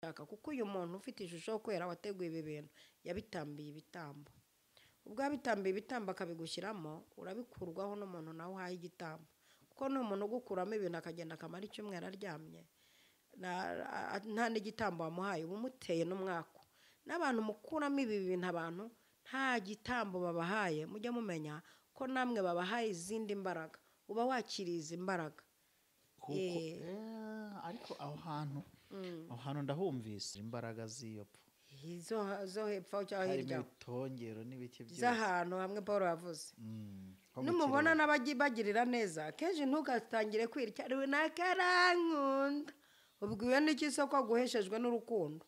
Kuko uyu muntu ufite ishusho yo kwera wateguye ibi bintu yabitambiye ibitambo, ubwo yabitambiye ibitambo akabigushyiramo, urabikurwaho n'umuntu nawe uhaye igitambo. Kuko ni umuntu ugukuramo ibintu akagenda akamara icyumweru aryamye nta n'igitambo wamuhaye, uba umuteye n'umwaku. N'abantu mukuramo ibi bintu, abantu nta gitambo babahaye, mujye mumenya ko namwe babahaye izindi mbaraga, uba wakiriye izi mbaraga. Ariko aho hantu ndahumvise imbaraga z'iyo pfu zo hepfo cyangwa hirya, ibitongero n'ibiki byose z'ahantu hamwe Paul yavuze. Numubona n'abagirira neza kenshi ntugatangire kwirya runakarankunda, ubwiwe n'iki se ko aguheshejwe n'urukundo,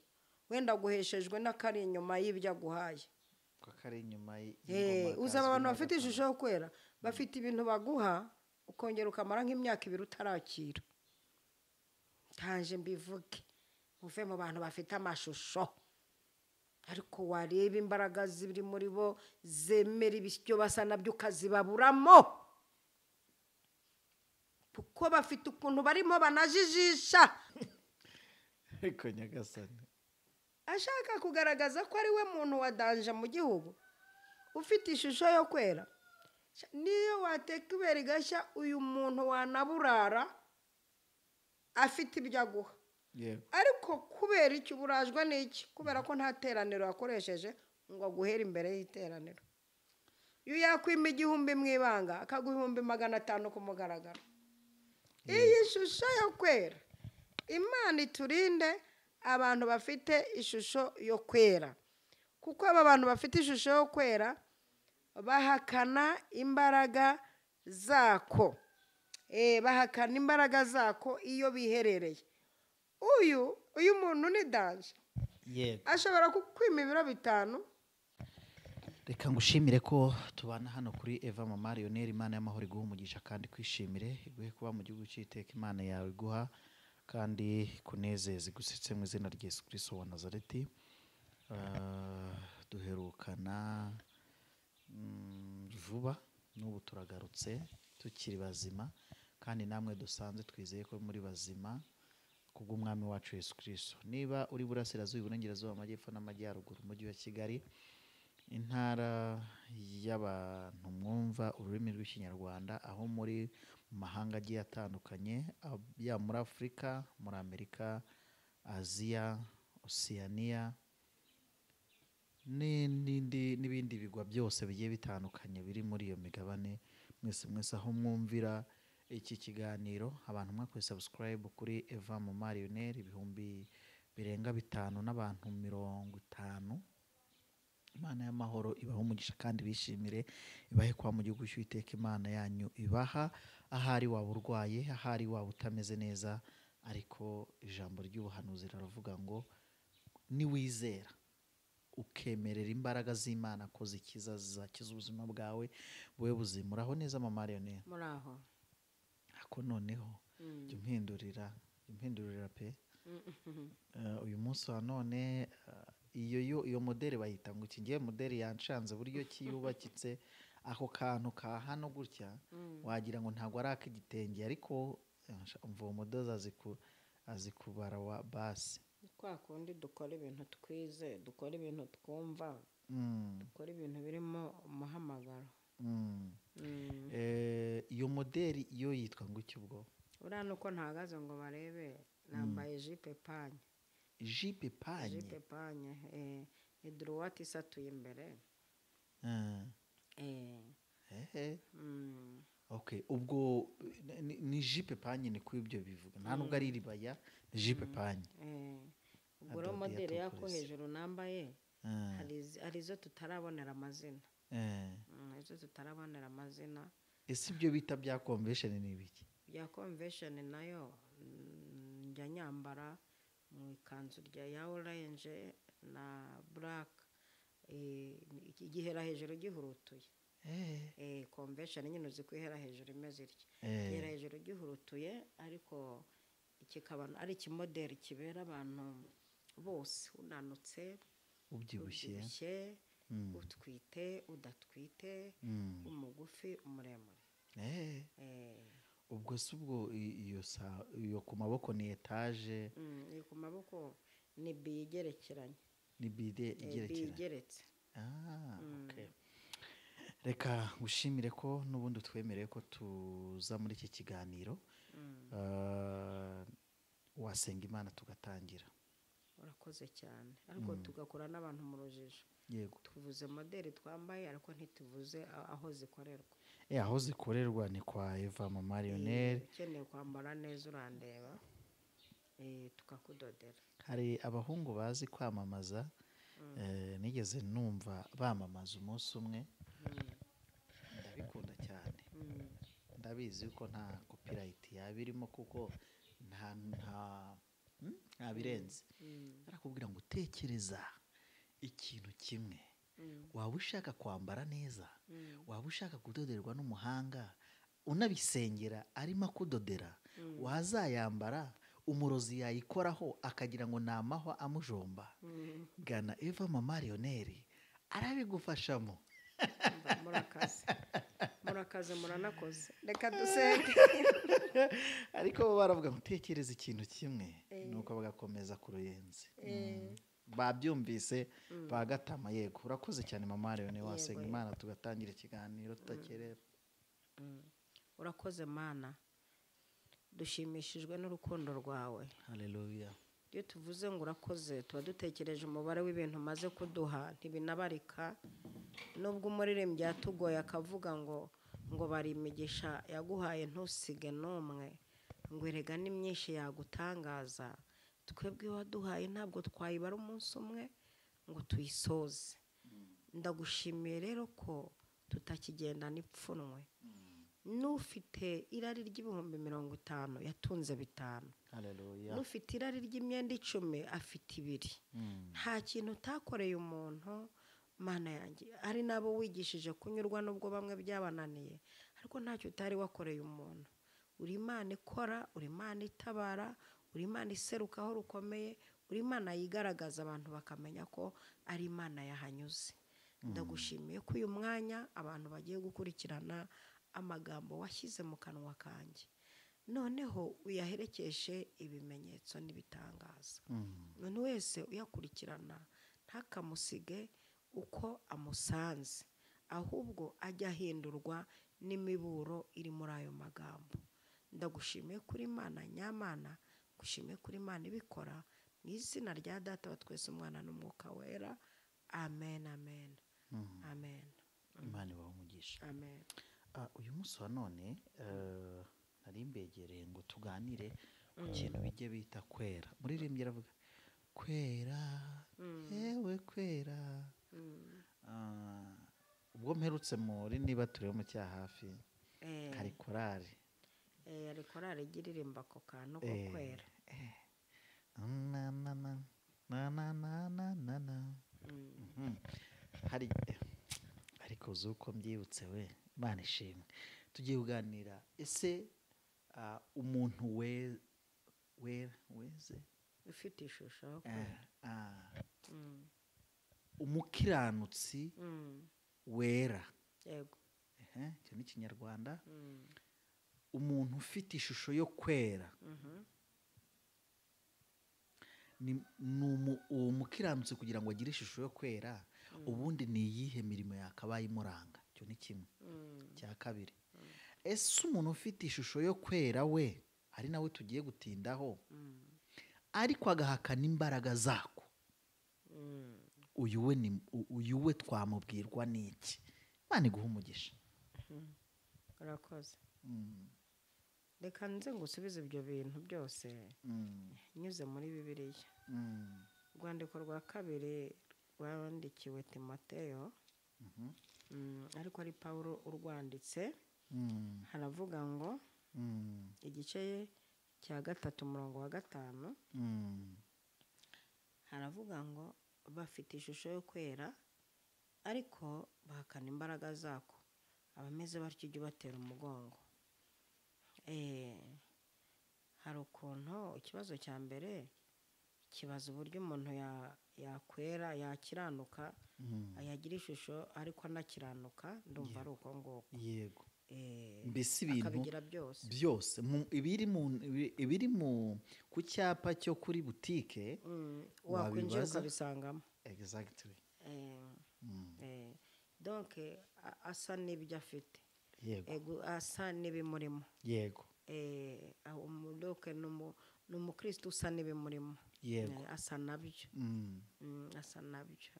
wenda aguheshejwe n'akari inyuma y'ibyo aguhaye. Uzaba abantu bafite ishusho yo kwera bafite ibintu baguha, ukongera ukamara nk'imyaka 2 utarakira. Ntaje mbivuge muve mu bantu bafite amashusho, ariko wareba imbaraga ziri muri bo zemera ibyo basa nabyo ukazibaburamo, kuko bafite ukuntu barimo banajijisha. Ariko Nyagasani ashaka kugaragaza ko ari we muntu wa danje mu gihugu ufite ishusho yo kwera. Niyo wateka ibere igashya, uyu muntu wanaburara afite ibyo aguha. Ariko kubera icyo uburajwe n'iki? Kubera ko nta teraniro yakoresheje ngo aguhere imbere y'iteraniro. Iyo yakwima 1000 mu ibanga akaguha 500,000 ku mugaragaro. Iyi shusho yo kwera, Imana iturinde abantu bafite ishusho yo kwera, kuko aba bantu bafite ishusho yo kwera bahakana imbaraga zako. Bahakana imbaraga zako iyo biherereye. Uyu muntu ni danje. Yego. Ashobora kukwima ibiro 5. Reka ngushimire ko tubana hano kuri Eva Mama Lionel. Imana y'amahoro iguha umugisha kandi kwishimire, iguhe kuba mu gihugu cy'iteka Imana yawe iguha kandi kunezeza igusetse mu izina rya Yesu Kristo wa Nazareti. Duherukana vuba, n'ubu turagarutse tukiri bazima, kandi namwe dusanze twizeye ko muri bazima kubw'umwami wacu Yesu Kristo. Niba uri burasirazuba, iburengerazuba, amajyepfo n'amajyaruguru, umujyi wa Kigali, intara y'abantu mwumva ururimi rw'Ikinyarwanda, aho muri mu mahanga agiye atandukanye, ya muri Afurika, muri Amerika, Aziya, Oceania n'ibindi bigwa byose bigiye bitandukanye biri muri iyo migabane, mwese mwese aho mwumvira iki kiganiro, abantu mwakoze subscribe kuri Eva Mama Lionel 5,000 birenga n'abantu 50. Imana y'amahoro ibahe umugisha kandi bishimire, ibahe kwa mu gihugu cy'Uwiteka Imana yanyu ibaha, ahari waba urwaye, ahari waba utameze neza, ariko ijambo ry'ubuhanuzi riravuga ngo niwizera ukemerera imbaraga z'Imana ko zikiza, zizakiza ubuzima bwawe bube buzima. Uraho neza Mama Lionel? Muraho. Ako noneho jya umpindurira pe. Uyu munsi wa none iyo modeli bayita ngo iki? Ngiye modeli yanshanze buryo kiyubakitse, ako kantu ka hano gutya wagira ngo ntabwo ari ak'igitenge, ariko umva uwo mudozi azi kubara wa basi. Kwa kundi dukora ibintu twize, dukora ibintu twumva, dukora ibintu birimo umuhamagaro. Iyo modeli iyo yitwa ngo iki ubwo? Uriya nuko ntahagaze ngo barebe, nambaye jipe panye. Jipe panye? Jipe panye, ni droite isatuye imbere. Okay, ubwo ni jipe panye, ni ibyo bivuga, nta nubwo ari iribaya, ni jipe panye. Ubwo rero modeli yako hejuru nambaye hari izo tutarabonera amazina. Izo tutarabonera amazina. Ese ibyo bita bya convention ni ibiki? Bya convention nayo njya nyambara mu ikanzu ya orange na black, igihera hejuru gihurutuye. Convention nyine uzi ko ihera hejuru imeze itya, ihera hejuru gihurutuye, ariko kikaba ari ikimodeli kibera abantu bose, unanutse, ubyibushye, utwite, udatwite, umugufi, umuremure. Ubwo si ubwo iyo ku maboko ni etage? Iyo ku maboko Ni bi igerekeranye. Ni bide Bi igerekeranye. igeretse. Okay. Reka ngushimire ko n'ubundi twemereye ko tuza muri iki kiganiro. Wasenga Imana tugatangira. Urakoze cyane, ariko tugakora n'abantu mu rujijo. Yego. Tuvuze modeli twambaye, ariko ntituvuze aho zikorerwa. Aho zikorerwa ni kwa Eva Mama Lionel. Ukeneye kwambara neza urandeba, tukakudodera. Hari abahungu bazi kwamamaza, nigeze numva bamamaza umunsi umwe, ndabikunda cyane. Ndabizi ko nta copyright yaba irimo, kuko nta birenze. Arakubwira ngo tekereza ikintu kimwe, waba ushaka kwambara neza, waba ushaka kudoderwa n'umuhanga, unabisengera arimo akudodera, wazayambara umurozi yayikoraho akagira ngo ni amahwa amujomba. Gana Eva Mama Lionel arabigufashamo. Murakaze, murakaze, muranakoze. Reka dusenge. Ariko bo baravuga ngo tekereza ikintu kimwe, nuko bagakomeza ku ruyenzi. Babyumvise bagatama. Yego, urakoze cyane Mama Lionel, wasenga Imana tugatangira ikiganiro tutakerera. Urakoze Mana, dushimishijwe n'urukundo rwawe. Haleluya. Iyo tuvuze ngo urakoze, tuba dutekereje umubare w'ibintu umaze kuduha, ntibinabarika. Nubwo umuririmbyi yatugoye akavuga ngo bari imigisha yaguhaye ntusige n'umwe, ngo erega ni myinshi yagutangaza, twebwe waduhaye ntabwo twayibara umunsi umwe ngo tuyisoze. Ndagushimiye rero ko tutakigendana ipfunwe. N'ufite irari ry'ibihumbi 50 yatunze 5. Haleluya. N'ufite irari ry'imyenda 10 afite 2. Nta kintu utakoreye umuntu, Mana yanjye. Ari nabo wigishije kunyurwa nubwo bamwe byabananiye, ariko ntacyo utari wakoreye umuntu. Uri Imana ikora, uri Imana itabara, uri Imana iseruka aho rukomeye, uri Imana yigaragaza abantu bakamenya ko ari Imana yahanyuze. Ndagushimiye ko uyu mwanya abantu bagiye gukurikirana amagambo washyize mu kanwa kanjye, noneho uyaherekeshe ibimenyetso n'ibitangaza. Umuntu wese uyakurikirana ntakamusige uko amusanze, ahubwo ajya ahindurwa n'imiburo iri muri ayo magambo. Ndagushimiye kuri Imana nyamana, ngushimiye kuri Imana ibikora, mu izina rya Data wa twese, Umwana n'Umwuka Wera. Amen, amen. Amen. Imana ibahe umugisha. Amen. Uyu munsi wa none nari mbegereye ngo tuganire ku kintu bijye bita kwera. Muririmbyi aravuga kwera, yewe kwera. Ubwo mperutse muri niba turi mu cyaha hafi, hari korari. Hari korari igiririmba ako kantu ko kwera. Na na na na na na na na. Hari ariko zuko mbyibutse we, Imana ishimwe. Tugiye kuganira ese umuntu wera weze ufite ishusho yo kwera. Umukiranutsi wera. Yego. Icyo ni Ikinyarwanda. Umuntu ufite ishusho yo kwera. Ni uwo mukiranutsi kugira ngo agire ishusho yo kwera, ubundi ni iyihe mirimo yakabaye imuranga? Icyo ni kimwe. Cya kabiri, ese umuntu ufite ishusho yo kwera we, ari nawe tugiye gutindaho, ariko agahakana imbaraga zako, uyu we twamubwirwa n'iki? Imana iguhe umugisha. Urakoze. Reka nze ngusubize ibyo bintu byose nyuze muri Bibiliya. Urwandiko rwa kabiri rwandikiwe Timoteyo, ariko ari Pawulo urwanditse, haravuga ngo igice cya 3 umurongo wa 5, haravuga ngo bafite ishusho yo kwera ariko bahakana imbaraga zako, abameze batyo ujye ubatera umugongo. Hari ukuntu ikibazo cya mbere kibaza uburyo umuntu yakwera, yakiranuka, yagira ishusho ariko anakiranuka, ndumva ari uko nguko. Yego. Mbese ibintu akabigira byose byose ibiri mu ku cyapa cyo kuri butike wakwinjira wabibaza. Ukabisangamo. Exactly. Donc asa n'ibyo afite. Yego. Ego, asa n'ibimurimo. Yego. Donc ni umukristo usa n'ibimurimo. Yego. Asa nabyo. Asa nabyo.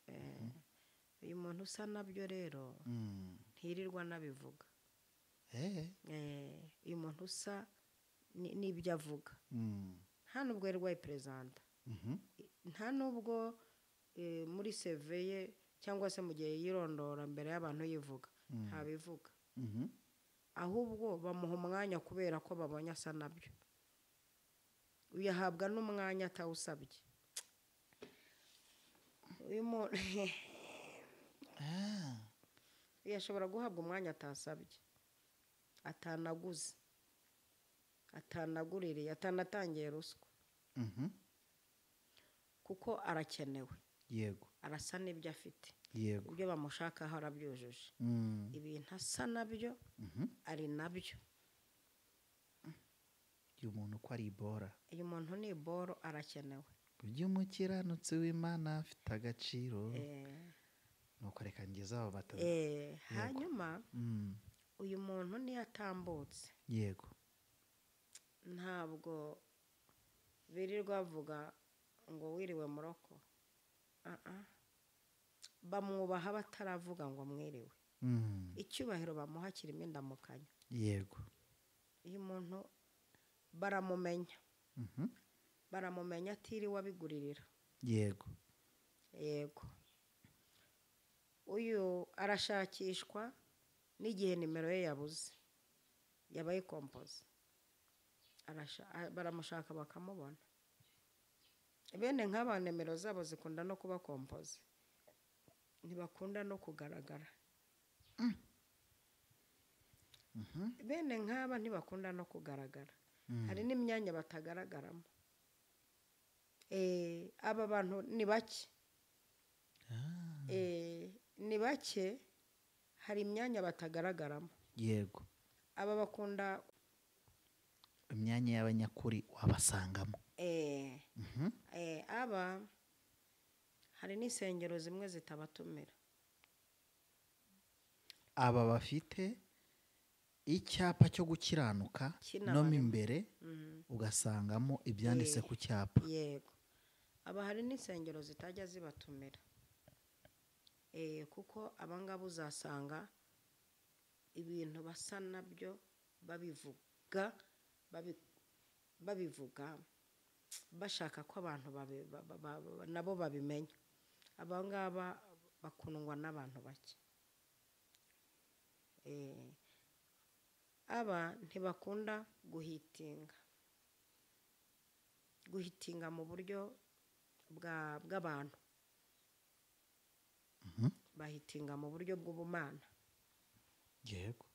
Uyu muntu usa nabyo rero ntirirwa anabivuga. Uyu muntu usa n'ibyo avuga, nta nubwo yirirwa yiperezanta, nta nubwo muri CV ye cyangwa se mu gihe yirondora mbere y'abantu yivuga, ntabivuga. Ahubwo bamuha umwanya kubera ko babonye asa nabyo. Uyahabwa n'umwanya atawusabye. Uyu muntu yashobora guhabwa umwanya atasabye, atanaguze, atanaguririye, atanatangiye ruswa, kuko arakenewe. Yego. Arasa n'ibyo afite. Yego. Ibyo bamushakaho arabyujuje. Ibintu asa nabyo, ari nabyo. Uyu muntu ko ari ibora. Uyu muntu ni iboro, arakenewe. Ujye umukiranutsi w'Imana afite agaciro. Nuko reka ngeze aho batatu. Hanyuma uyu muntu niyo atambutse, Yego. ntabwo birirwa bavuga ngo wiriwe muroko. Bamwubaha bataravuga ngo mwiriwe. Icyubahiro bamuha kirimo indamukanyo. Yego. Uyu muntu baramumenya. Baramumenya atiriwe abiguririra. Yego. Yego. Uyu arashakishwa n'igihe nimero ye yabuze, yabaye kompoze, baramushaka bakamubona. Bene nk'aba nimero zabo zikunda no kuba kompoze, ntibakunda no kugaragara. Bene nk'aba ntibakunda no kugaragara. Hari n'imyanya batagaragaramo. Aba bantu ni bake. Ni bake, hari imyanya batagaragaramo. Yego. Aba bakunda imyanya y'abanyakuri wabasangamo. Aba hari n'insengero zimwe zitabatumira. Aba bafite icyapa cyo gukiranuka no mo imbere ugasangamo ibyanditse ku cyapa. Yego. Aba hari n'insengero zitajya zibatumira. Kuko abangaba uzasanga ibintu basa nabyo babivuga, babivuga bashaka ko abantu nabo babimenya. Abangaba bakundwa n'abantu bake. Aba ntibakunda guhitinga. Guhitinga mu buryo bw'abantu. Bahitinga mu buryo bw'ubumana. Yego.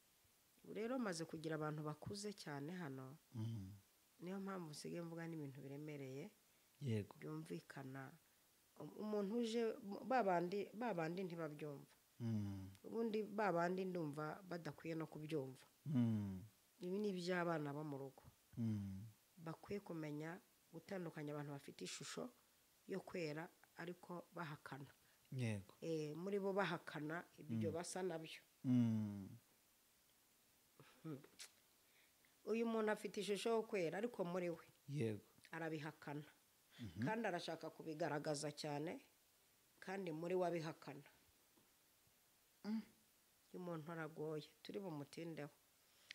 Rero maze kugira abantu bakuze cyane hano. Niyo mpamvu nsigaye mvuga n'ibintu biremereye. Yego. Byumvikana. Umuntu uje babandi ntibabyumva. Ubundi babandi ndumva badakwiye no kubyumva. Ibi ni iby'abana bo mu rugo. Bakwiye kumenya gutandukanya abantu bafite ishusho yo kwera ariko bahakana. Yego. Muri bo bahakana ibyo basa nabyo. Uyu muntu afite ishusho yo kwera ariko muri we. Yego. Arabihakana. Kandi arashaka kubigaragaza cyane kandi muri we abihakana. Uyu muntu aragoye, turi bumutindeho.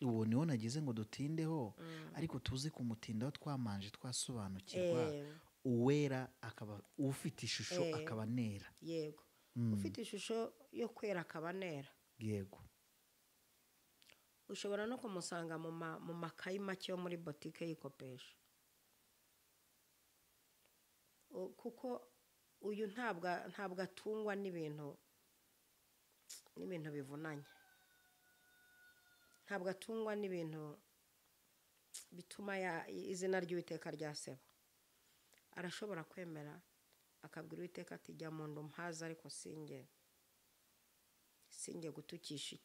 Uwo niwo nagize ngo dutindeho, ariko tuzi kumutindaho twamanje twasobanukirwa. Uwera akaba ufite ishusho akaba nera. Yego. Ufite ishusho yo kwera akaba nera. Yego. Ushobora no kumusanga mu makayi make yo muri boutique yikopesha. Kuko uyu ntabwo atungwa n'ibintu bivunanye. Ntabwo atungwa n'ibintu bituma izina ry'Uwiteka ryaseba. Arashobora kwemera akabwira Uwiteka ati jya mu nda umpaze ariko singe gutukisha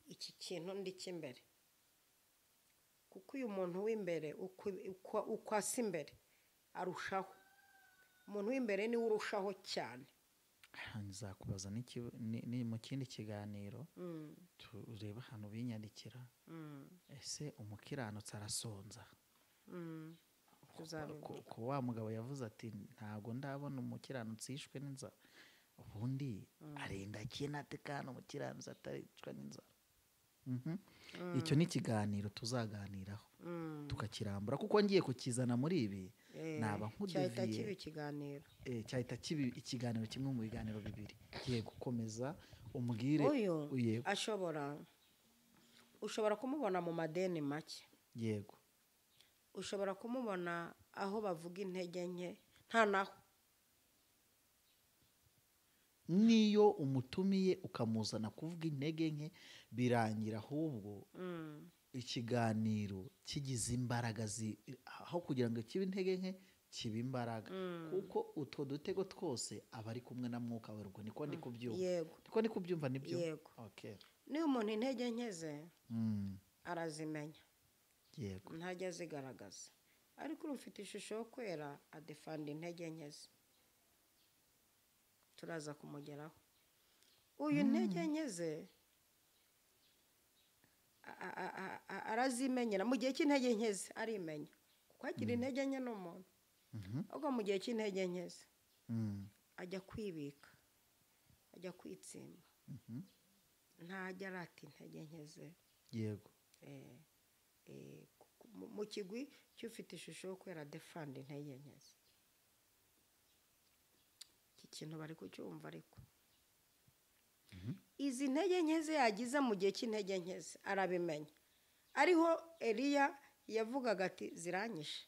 iki kintu ndi cy'imbere. Kuko uyu muntu w'imbere uko asa imbere arushaho, umuntu w'imbere niwe urushaho cyane. Nzakubaza ni mu kindi kiganiro tureba ahantu binyandikira, ese umukiranutsi arasonza? Ko wa mugabo yavuze ati ntabwo ndabona umukiranutsi yishwe n'inzara, ubundi arinda kinate kandi umukiranutsi ataricwa n'inzara. Icyo ni ikiganiro tuzaganiraho tukakirambura, kuko ngiye kukizana muri ibi naba nkudeviye cyahita kiba ikiganiro kimwe mu biganiro bibiri. Ngiye gukomeza umbwire. Uyu ushobora kumubona mu madeni make, yego, ushobora kumubona aho bavuga intege nke, nta naho. Niyo umutumiye ukamuzana kuvuga intege nke birangira ahubwo ikiganiro kigize imbaraga, aho kugira ngo kibe intege nke kibe imbaraga, kuko utwo dutego twose aba ari kumwe na Mwuka Werurwe. Niko ndi kubyumva, niko ndi kubyumva, nibyo. Okay. Niyo umuntu intege nke ze arazimenya, yego, ntajya azigaragaza, ariko ufite ishusho yo kwera adefanda intege nke ze. Turaza kumugeraho. Uyu intege nke ze arazimenyera mu gihe cy'intege nke ze, arimenya kuko agira intege nke n'umuntu. Ahubwo mu gihe cy'intege nke ze ajya kwibika, ajya kwitsimba, ntajya arata intege nke ze. Yego. Mu kigwi cy'ufite ishusho yo kwera defanda intege nke ze. Iki kintu bari kucyumva, ariko izi ntege nke ze yagize mu gihe cy'intege nke ze arabimenya. Ariho Eliya yavugaga ati ziranyishe,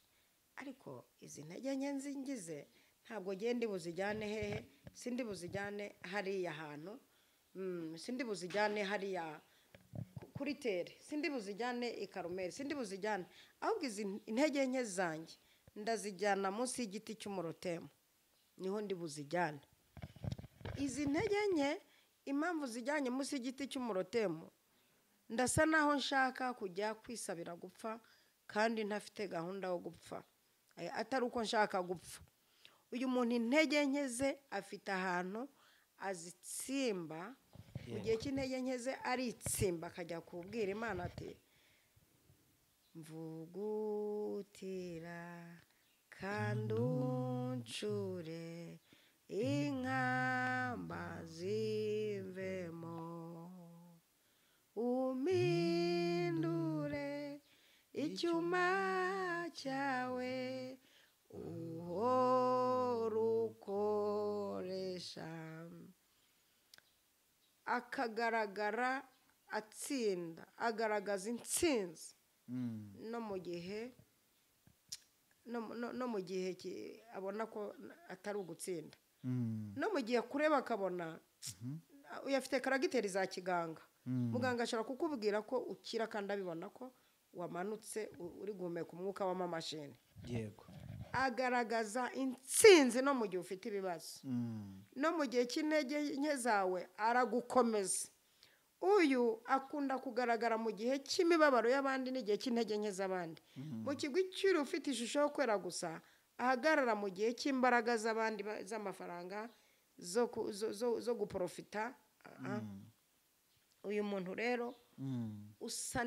ariko izi ntege nke nzingize ntabwo genda buzijyane hehe, sindi buzijyane hariya hantu, sindi buzijyane hariya kuri tere, sindi buzijyane i Karumeli, sindi buzijyane, ahubwo izi intege nke zanjye ndazijyana munsi y'igiti cy'umurotemu, niho ndi buzijyane. Izi ntege nke impamvu zijyanye munsi y'igiti cy'umurotemu, ndasa naho nshaka kujya kwisabira gupfa kandi ntafite gahunda yo gupfa, atari uko nshaka gupfa. Uyu muntu intege nke ze afite ahantu azitsimba, mu gihe cy'intege nke ze aritsimba akajya kubwira Imana ati mvugutira kandi uncure inkamba zimvemo, umindure icyuma cyawe uhora ukoresha. Akagaragara atsinda, agaragaza intsinzi no mu gihe no mu gihe abona ko atari ugutsinda, no mu gihe kureba akabona uyafite karagiteri za kiganga. Muganga ashobora kukubwira ko ukira kandi abibona ko wamanutse uri guhumeka umwuka w'amamashini. Yego. Agaragaza intsinzi no mu gihe ufite ibibazo, no mu gihe cy'intege nke zawe aragukomeza. Uyu akunda kugaragara mu gihe cy'imibabaro y'abandi n'igihe cy'intege nke z'abandi. Mu kigwi cy'uri ufite ishusho yo kwera gusa, ahagarara mu gihe cy'imbaraga z'abandi z'amafaranga zo guprofita. Uyu muntu rero usa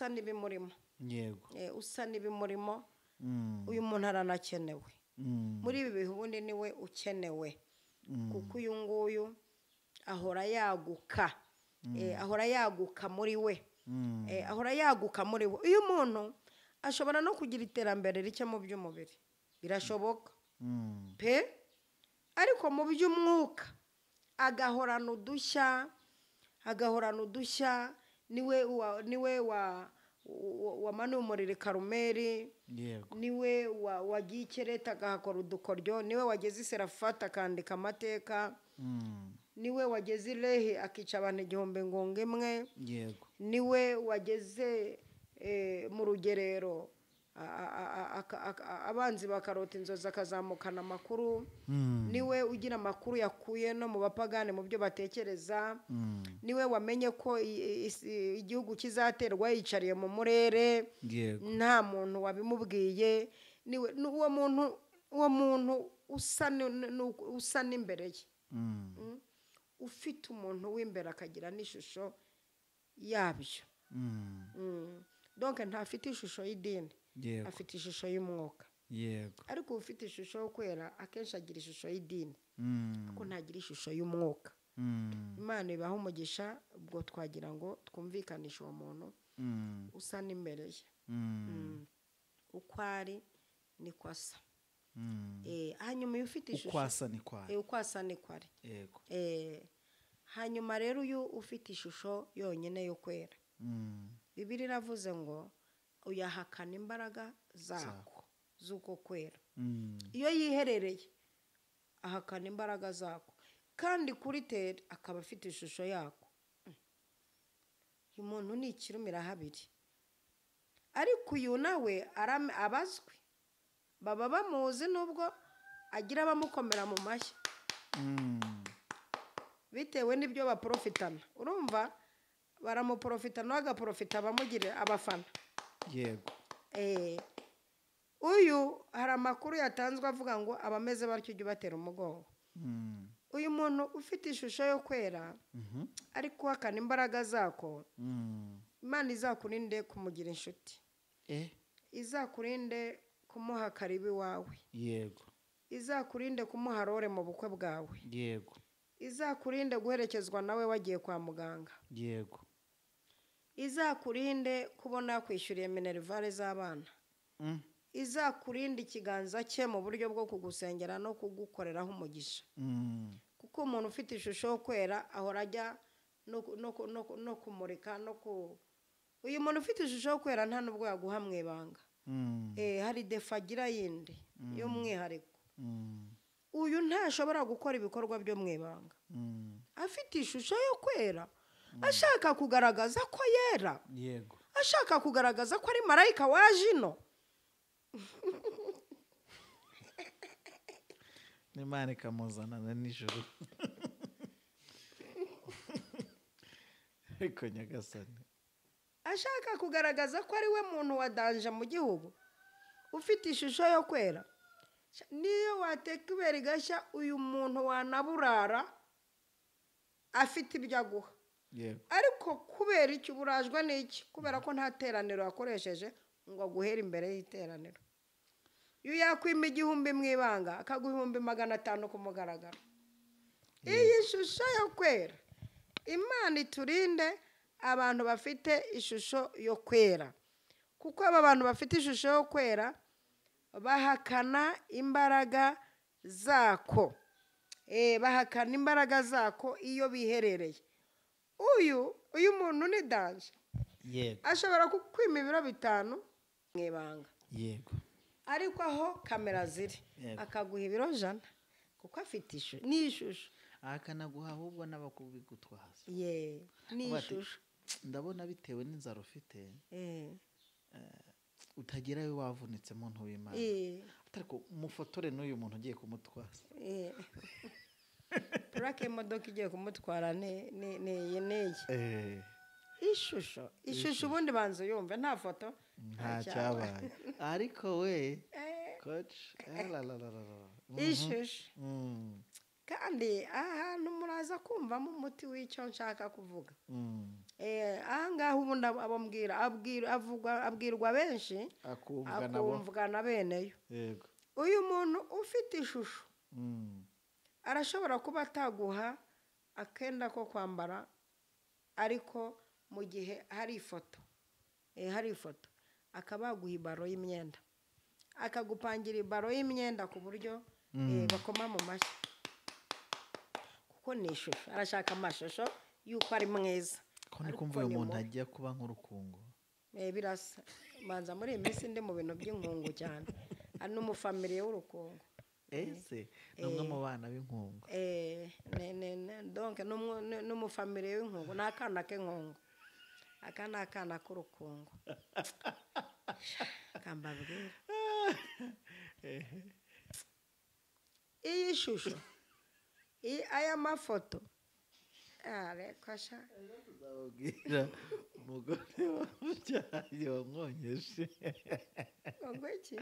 n'ibimurimo. Yego. Usa n'ibimurimo. Uyu muntu aranakenewe. Muri ibi bihe ubundi niwe ukenewe, kuko uyu nguyu ahora yaguka. Ahora yaguka muri we. Ahora yaguka muri we. Uyu muntu ashobora no kugira iterambere rike mu by'umubiri, birashoboka pe, ariko mu by'umwuka agahorana udushya, agahorana udushya. Niwe wamanuye umuriro i Karumeli, niwe wagiye i Kereta agahakora udukoryo, niwe wageze i Serafati akandika amateka, niwe wageze i Lehi akica abantu 1000 ngonga imwe, niwe wageze mu rugerero Abanzi bakarota inzozi akazamukana amakuru. Niwe ugira amakuru yakuye no mu bapagani mu byo batekereza. Niwe wamenye ko igihugu kizaterwa yicariye mu murere, nta muntu wabimubwiye. Niwe uwo muntu usa n'imbere ye, ufite umuntu w'imbere akagira n'ishusho yabyo. Donc ntafite ishusho y'idini, afite ishusho y'umwuka. Ariko ufite ishusho yo kwera akenshi agira ishusho y'idini, ariko ntagira ishusho y'umwuka. Imana ibaha umugisha. Ubwo twagira ngo twumvikanishe uwo muntu usa n'imbere ye, uko ari niko asa. Hanyuma iyo ufite ishusho uko asa niko ari, uko asa niko ari. Hanyuma rero uyu ufite ishusho yonyine yo kwera, Bibiliya iravuze ngo uyahakana imbaraga zako z'uko kwera. Iyo yiherereye ahakana imbaraga zako, kandi kuri tere akaba afite ishusho yako. Uyu muntu ni ikirumira habiri. Ariko uyu nawe abazwi baba bamuzi, nubwo agira abamukomera mu mashyi bitewe n'ibyo baprofitana. Urumva baramuprofita nawe agaprofita abamugire abafana. Yego. Uyu hari amakuru yatanzwe avuga ngo abameze batyo ujye ubatera umugongo. Uyu muntu ufite ishusho yo kwera ariko uhakana imbaraga zako, Imana izakurinde kumugira inshuti, izakurinde kumuha karibu iwawe, yego, izakurinde kumuha rore mu bukwe bwawe, yego, izakurinde guherekezwa nawe wagiye kwa muganga, yego, izakurinde kubona kwishyuriye minerivare z'abana, izakurinde ikiganza cye mu buryo bwo kugusengera no kugukoreraho umugisha. Kuko umuntu ufite ishusho yo kwera ahora ajya no kumurika no ku. Uyu muntu ufite ishusho yo kwera nta nubwo yaguha mu ibanga. Hari defagira yindi y'umwihariko. Uyu ntashobora gukora ibikorwa byo mu ibanga. Afite ishusho yo kwera, ashaka kugaragaza ko yera, yego, ashaka kugaragaza ko ari marayika waje ino. N'Imana ikamuzanana nijoro. Ariko Nyagasani ashaka kugaragaza ko ari we muntu wa danje mu gihugu, ufite ishusho yo kwera. Niyo wateka ibere igashya, uyu muntu wanaburara afite ibyo aguha. Ariko kubera icyo uburajwe n'iki? Kubera ko nta teraniro yakoresheje ngo aguhere imbere y'iteraniro. Iyo yakwima 1000 mu ibanga akaguha 500,000 ku mugaragaro. Iyi shusho yo kwera, Imana iturinde abantu bafite ishusho yo kwera, kuko aba bantu bafite ishusho yo kwera bahakana imbaraga zako. Bahakana imbaraga zako iyo biherereye. Uyu muntu ni danje. Yego. Ashobora kukwima ibiro 5 mu ibanga. Yego. Ariko aho kamera ziri akaguha ibiro 100 kuko afite ishusho, ni ishusho. Akanaguha ahubwo n'abakubigutwaza. Ye, ni ishusho. Ndabona bitewe n'inzara ufite. Utagerayo wavunitse muntu w'Imana. Ariko mufotore n'uyu muntu ugiye kumutwaza. Purake imodoka igiye kumutwara ni iyi. Ishusho ubundi banza yumve nta foto nta cyabaye. Ariko we coach ishusho. Kandi ahantu muraza kumvamo umuti w'icyo nshaka kuvuga. Aha ngaha ubundi abambwira abwirwa benshi akumvwa na beneyo. Yego. Uyu muntu ufite ishusho arashobora kuba ataguha akenda ko kwambara, ariko mu gihe hari ifoto, hari ifoto akaba yaguha ibaro y'imyenda, akagupangira ibaro y'imyenda ku buryo bakoma mu mashyi, kuko ni ishusho. Arashaka amashusho y'uko ari mwiza. Ko ni kumva uyu muntu ajya kuba nk'urukungu. Birasa manza muri iyi minsi ndi mu bintu by'inkungu cyane, ari n'umufamiliye w'urukungu. Ese ni umwe mu bana b'inkungu. Donc n'umufamiliye w'inkungu, ni akana k'inkungu. Aka ni akana k'urukungu. Kambabwira iyi shusho, aya mafoto areka sha. Tuzababwira umugore wamubyaye wamwonkeje. Ngo iki?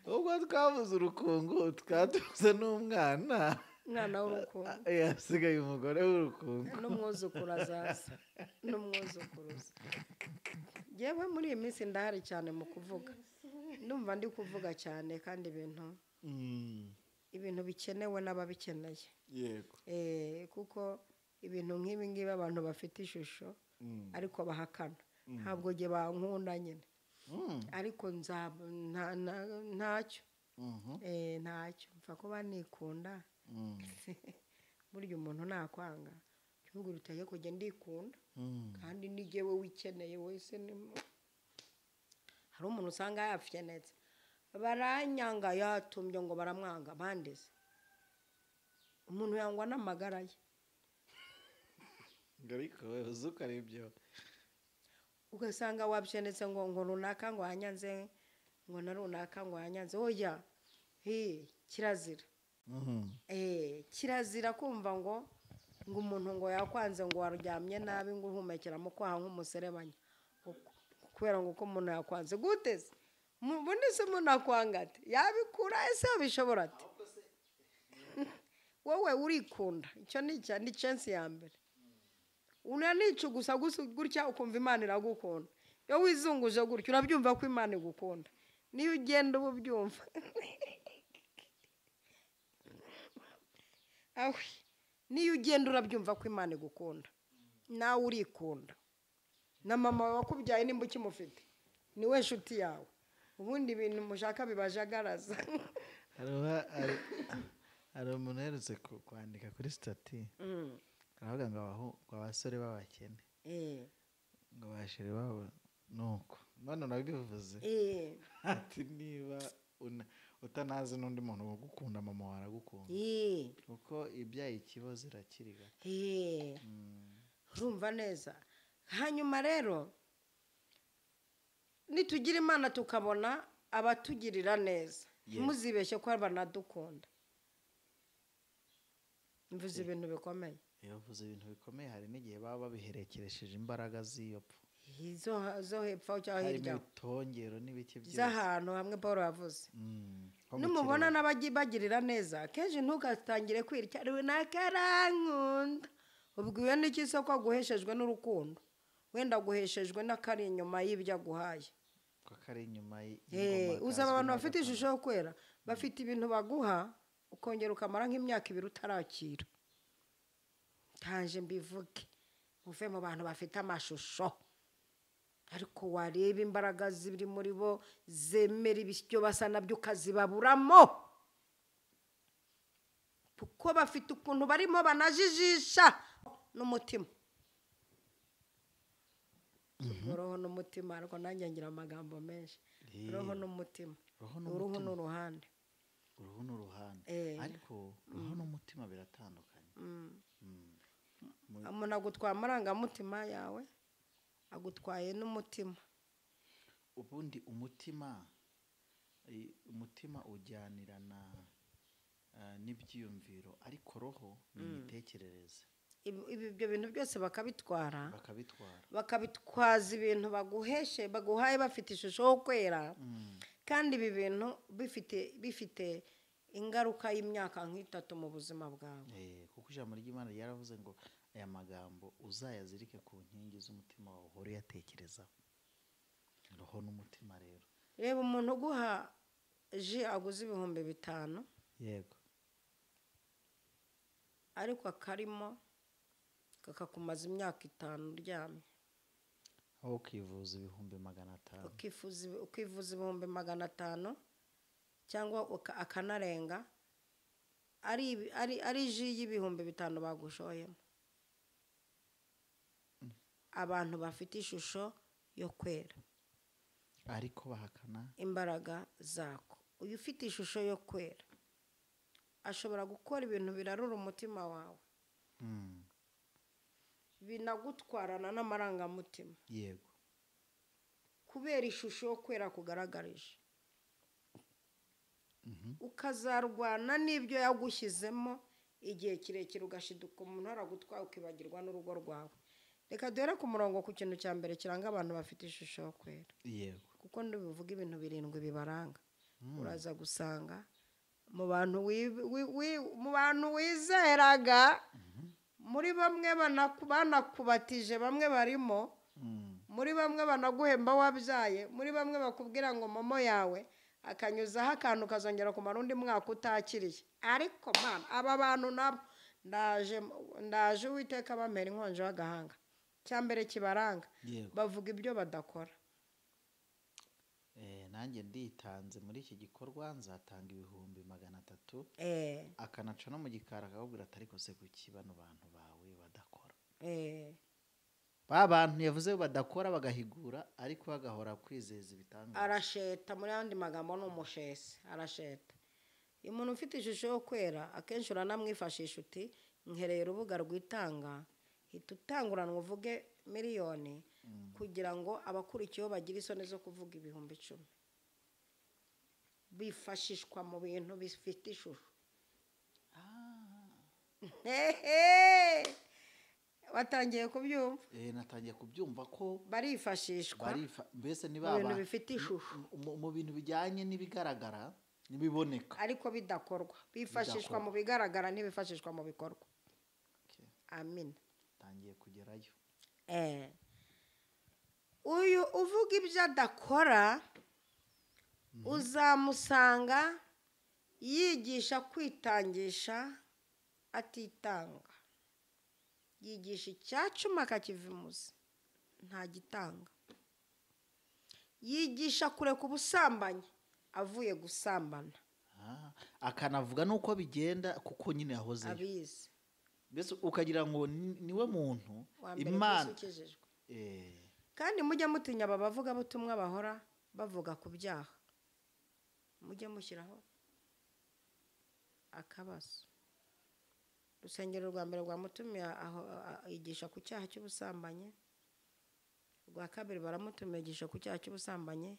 Ubwo twabuze urukungu, twatuze n'umwana. Umwana w'urukungu. Yasigaye umugore w'urukungu. N'umwuzukuru azaza, n'umwuzukuruza. Yewe, muri iyi minsi ndahari cyane mu kuvuga, ndumva ndi kuvuga cyane kandi ibintu ibintu bikenewe n'ababikeneye. Kuko ibintu nk'ibi ngibi abantu bafite ishusho ariko bahakana, ntabwo njye bankunda nyine, ariko ntacyo. Ntacyo mpfa kuba nikunda. Burya umuntu nakwanga cyubwo rutaye kujya ndikunda, kandi nijyewe wikeneye wese. Hari umuntu usanga yapfyenetse, baranyanga, yatumbye ngo baramwanga bandeze. Umuntu yangwa n'amagara ye. Ariko uzi uko ari byo. Ugasanga wapfyenetse ngo runaka ngo yanyanze, ngo na runaka ngo yanyanze. Oya, he, kirazira. Kirazira kumva ngo umuntu ngo yakwanze, ngo waryamye nabi, ngo uhumekera mu kwaha nk'umuserebanya kubera ngo uko umuntu yakwanze. Gute se? Ubundi se umuntu akwanga ate? Yabikura ese? Yabishobora ate? Wowe urikunda, icyo ni icya ni chance ya mbere. Unanica gusa gusa gutya ukumva Imana iragukunda. Iyo wizunguje gutya urabyumva ko Imana igukunda. Niyo ugenda uba ubyumva. Awe, niyo ugenda urabyumva ko Imana igukunda. Nawe urikunda. Na mama wawe wakubyaye nimba ukimufite, niwe nshuti yawe. Ubundi ibintu mushaka bibajagaraza. Hari umuntu uherutse kwandika kuri status, aravuga ngo abasore b'abakene ngo bashire babo, nuko none urabivuze. Ati niba utanazi n'undi muntu ugukunda, mama wawe aragukunda, kuko ibyaye ikibazo irakiri gato. Urumva neza. Hanyuma rero nitugira Imana tukabona abatugirira neza, ntimuzibeshye ko banadukunda. Mvuze ibintu bikomeye. Iyo uvuze ibintu bikomeye, hari n'igihe baba babiherekeresheje imbaraga z'iyo pfu. Zo hepfo cyangwa harimo hirya ibitongero n'ibiki byose z'ahantu hamwe Paul yavuze. Nko mu Numubona kirere. N'abagirira neza kenshi, ntugatangire kwirya runaka arankunda. Ubwiwe n'iki se ko aguheshejwe n'urukundo? Wenda aguheshejwe n'akari inyuma y'ibyo aguhaye. Ko kari inyuma y'ingoma Uzaba kazwi abantu bafite n'agakono. ishusho yo kwera bafite ibintu baguha, ukongera ukamara nk'imyaka 2 utarakira. Ntaje mbivuge, muve mu bantu bafite amashusho, ariko wareba imbaraga ziri muri bo zemera ibyo basa nabyo ukazibaburamo, kuko bafite ukuntu barimo banajijisha n'umutima. Roho n'umutima, ariko nanjye ngira amagambo menshi. Roho n'umutima. Roho uruhu n'umutima. N'uruhande. Uruhu n'uruhande. Ariko roho n'umutima biratandukanye. Umuntu agutwaye amarangamutima yawe, agutwaye n'umutima. Ubundi umutima ujyanirana n'ibyiyumviro, ariko roho ni imitekerereze. Ibyo bintu byose bakabitwara, bakabitwara, bakabitwaza ibintu baguheshe, baguhaye bafite ishusho yo kwera, kandi ibi bintu bifite ingaruka y'imyaka nk'itatu mu buzima bwawe. Kuko ijambo ry'Imana ryaravuze ngo aya magambo uzayazirike ku nkingi z'umutima wawe, uhore uyatekerezaho. Roho n'umutima rero. Reba umuntu uguha jus aguze 5000, ariko akarimo kakakumaza imyaka 5 uryamye. Aho ukivuza 500,000. Ukivuza 500,000 cyangwa akanarenga, ari jus y'5,000 bagushoyemo. Abantu bafite ishusho yo kwera ariko bahakana imbaraga zako. Uyu ufite ishusho yo kwera ashobora gukora ibintu birarura umutima wawe, binagutwarana n'amarangamutima. Kubera ishusho yo kwera kugaragarije. Ukazarwana n'ibyo yagushyizemo igihe kirekire, ugashiduka umuntu aragutwaye ukibagirwa n'urugo rwawe. Reka duhere ku murongo ku kintu cya mbere kiranga abantu bafite ishusho yo kwera. Yego. Kuko ndibuvuga ibintu 7 bibaranga. Uraza gusanga mu bantu wizeraga, muri bamwe banakubatije, bamwe barimo, muri bamwe banaguhemba wabyaye, muri bamwe bakubwira ngo momo yawe akanyuzaho akantu kazongera kumara undi mwaka utakiriye. Ariko mana, aba bantu nabo ndaje Uwiteka bampera inkonjo y'agahanga. Cya mbere kibaranga, bavuga ibyo badakora. Nanjye nditanze muri iki gikorwa nzatanga 300,000. Akanaca no mu gikari akakubwira ati ariko se kuki bano bantu bawe badakora? Ba bantu yavuze badakora bagahigura, ariko bagahora kwizeza ibitangaza. Arasheta, muri andi magambo ni umushesi, arasheta. Umuntu ufite ishusho yo kwera akenshi uranamwifashisha uti nkereye urubuga rwitanga, hita utanguranwa uvuge 1,000,000 kugira ngo abakurikiyeho bagire isoni zo kuvuga 10,000. Bifashishwa mu bintu bifite ishusho. Watangiye kubyumva? Natangiye kubyumva ko barifashishwa. Mbese ni baba bintu bifite ishusho, mu bintu bijyanye n'ibigaragara n'ibiboneka, ariko bidakorwa. Bifashishwa mu bigaragara n'ibifashishwa mu bikorwa. Amin. Tangiye kugerayo. Uyu uvuga ibyo adakora uzamusanga yigisha kwitangisha atitanga. Yigisha icyacuma akakivimuza, ntagitanga. Yigisha kureka ubusambanyi avuye gusambana. Akanavuga nuko bigenda kuko nyine yahoze abizi. Mbese ukagira ngo niwe muntu Imana. Kandi mujye mutinya aba bavuga butumwa bahora bavuga ku byaha. Mujye mushyiraho akabazo. Urusengero rwa mbere rwa mutumiye aho yigisha ku cyaha cy'ubusambanyi, rwa kabiri baramutumiye yigisha ku cyaha cy'ubusambanyi.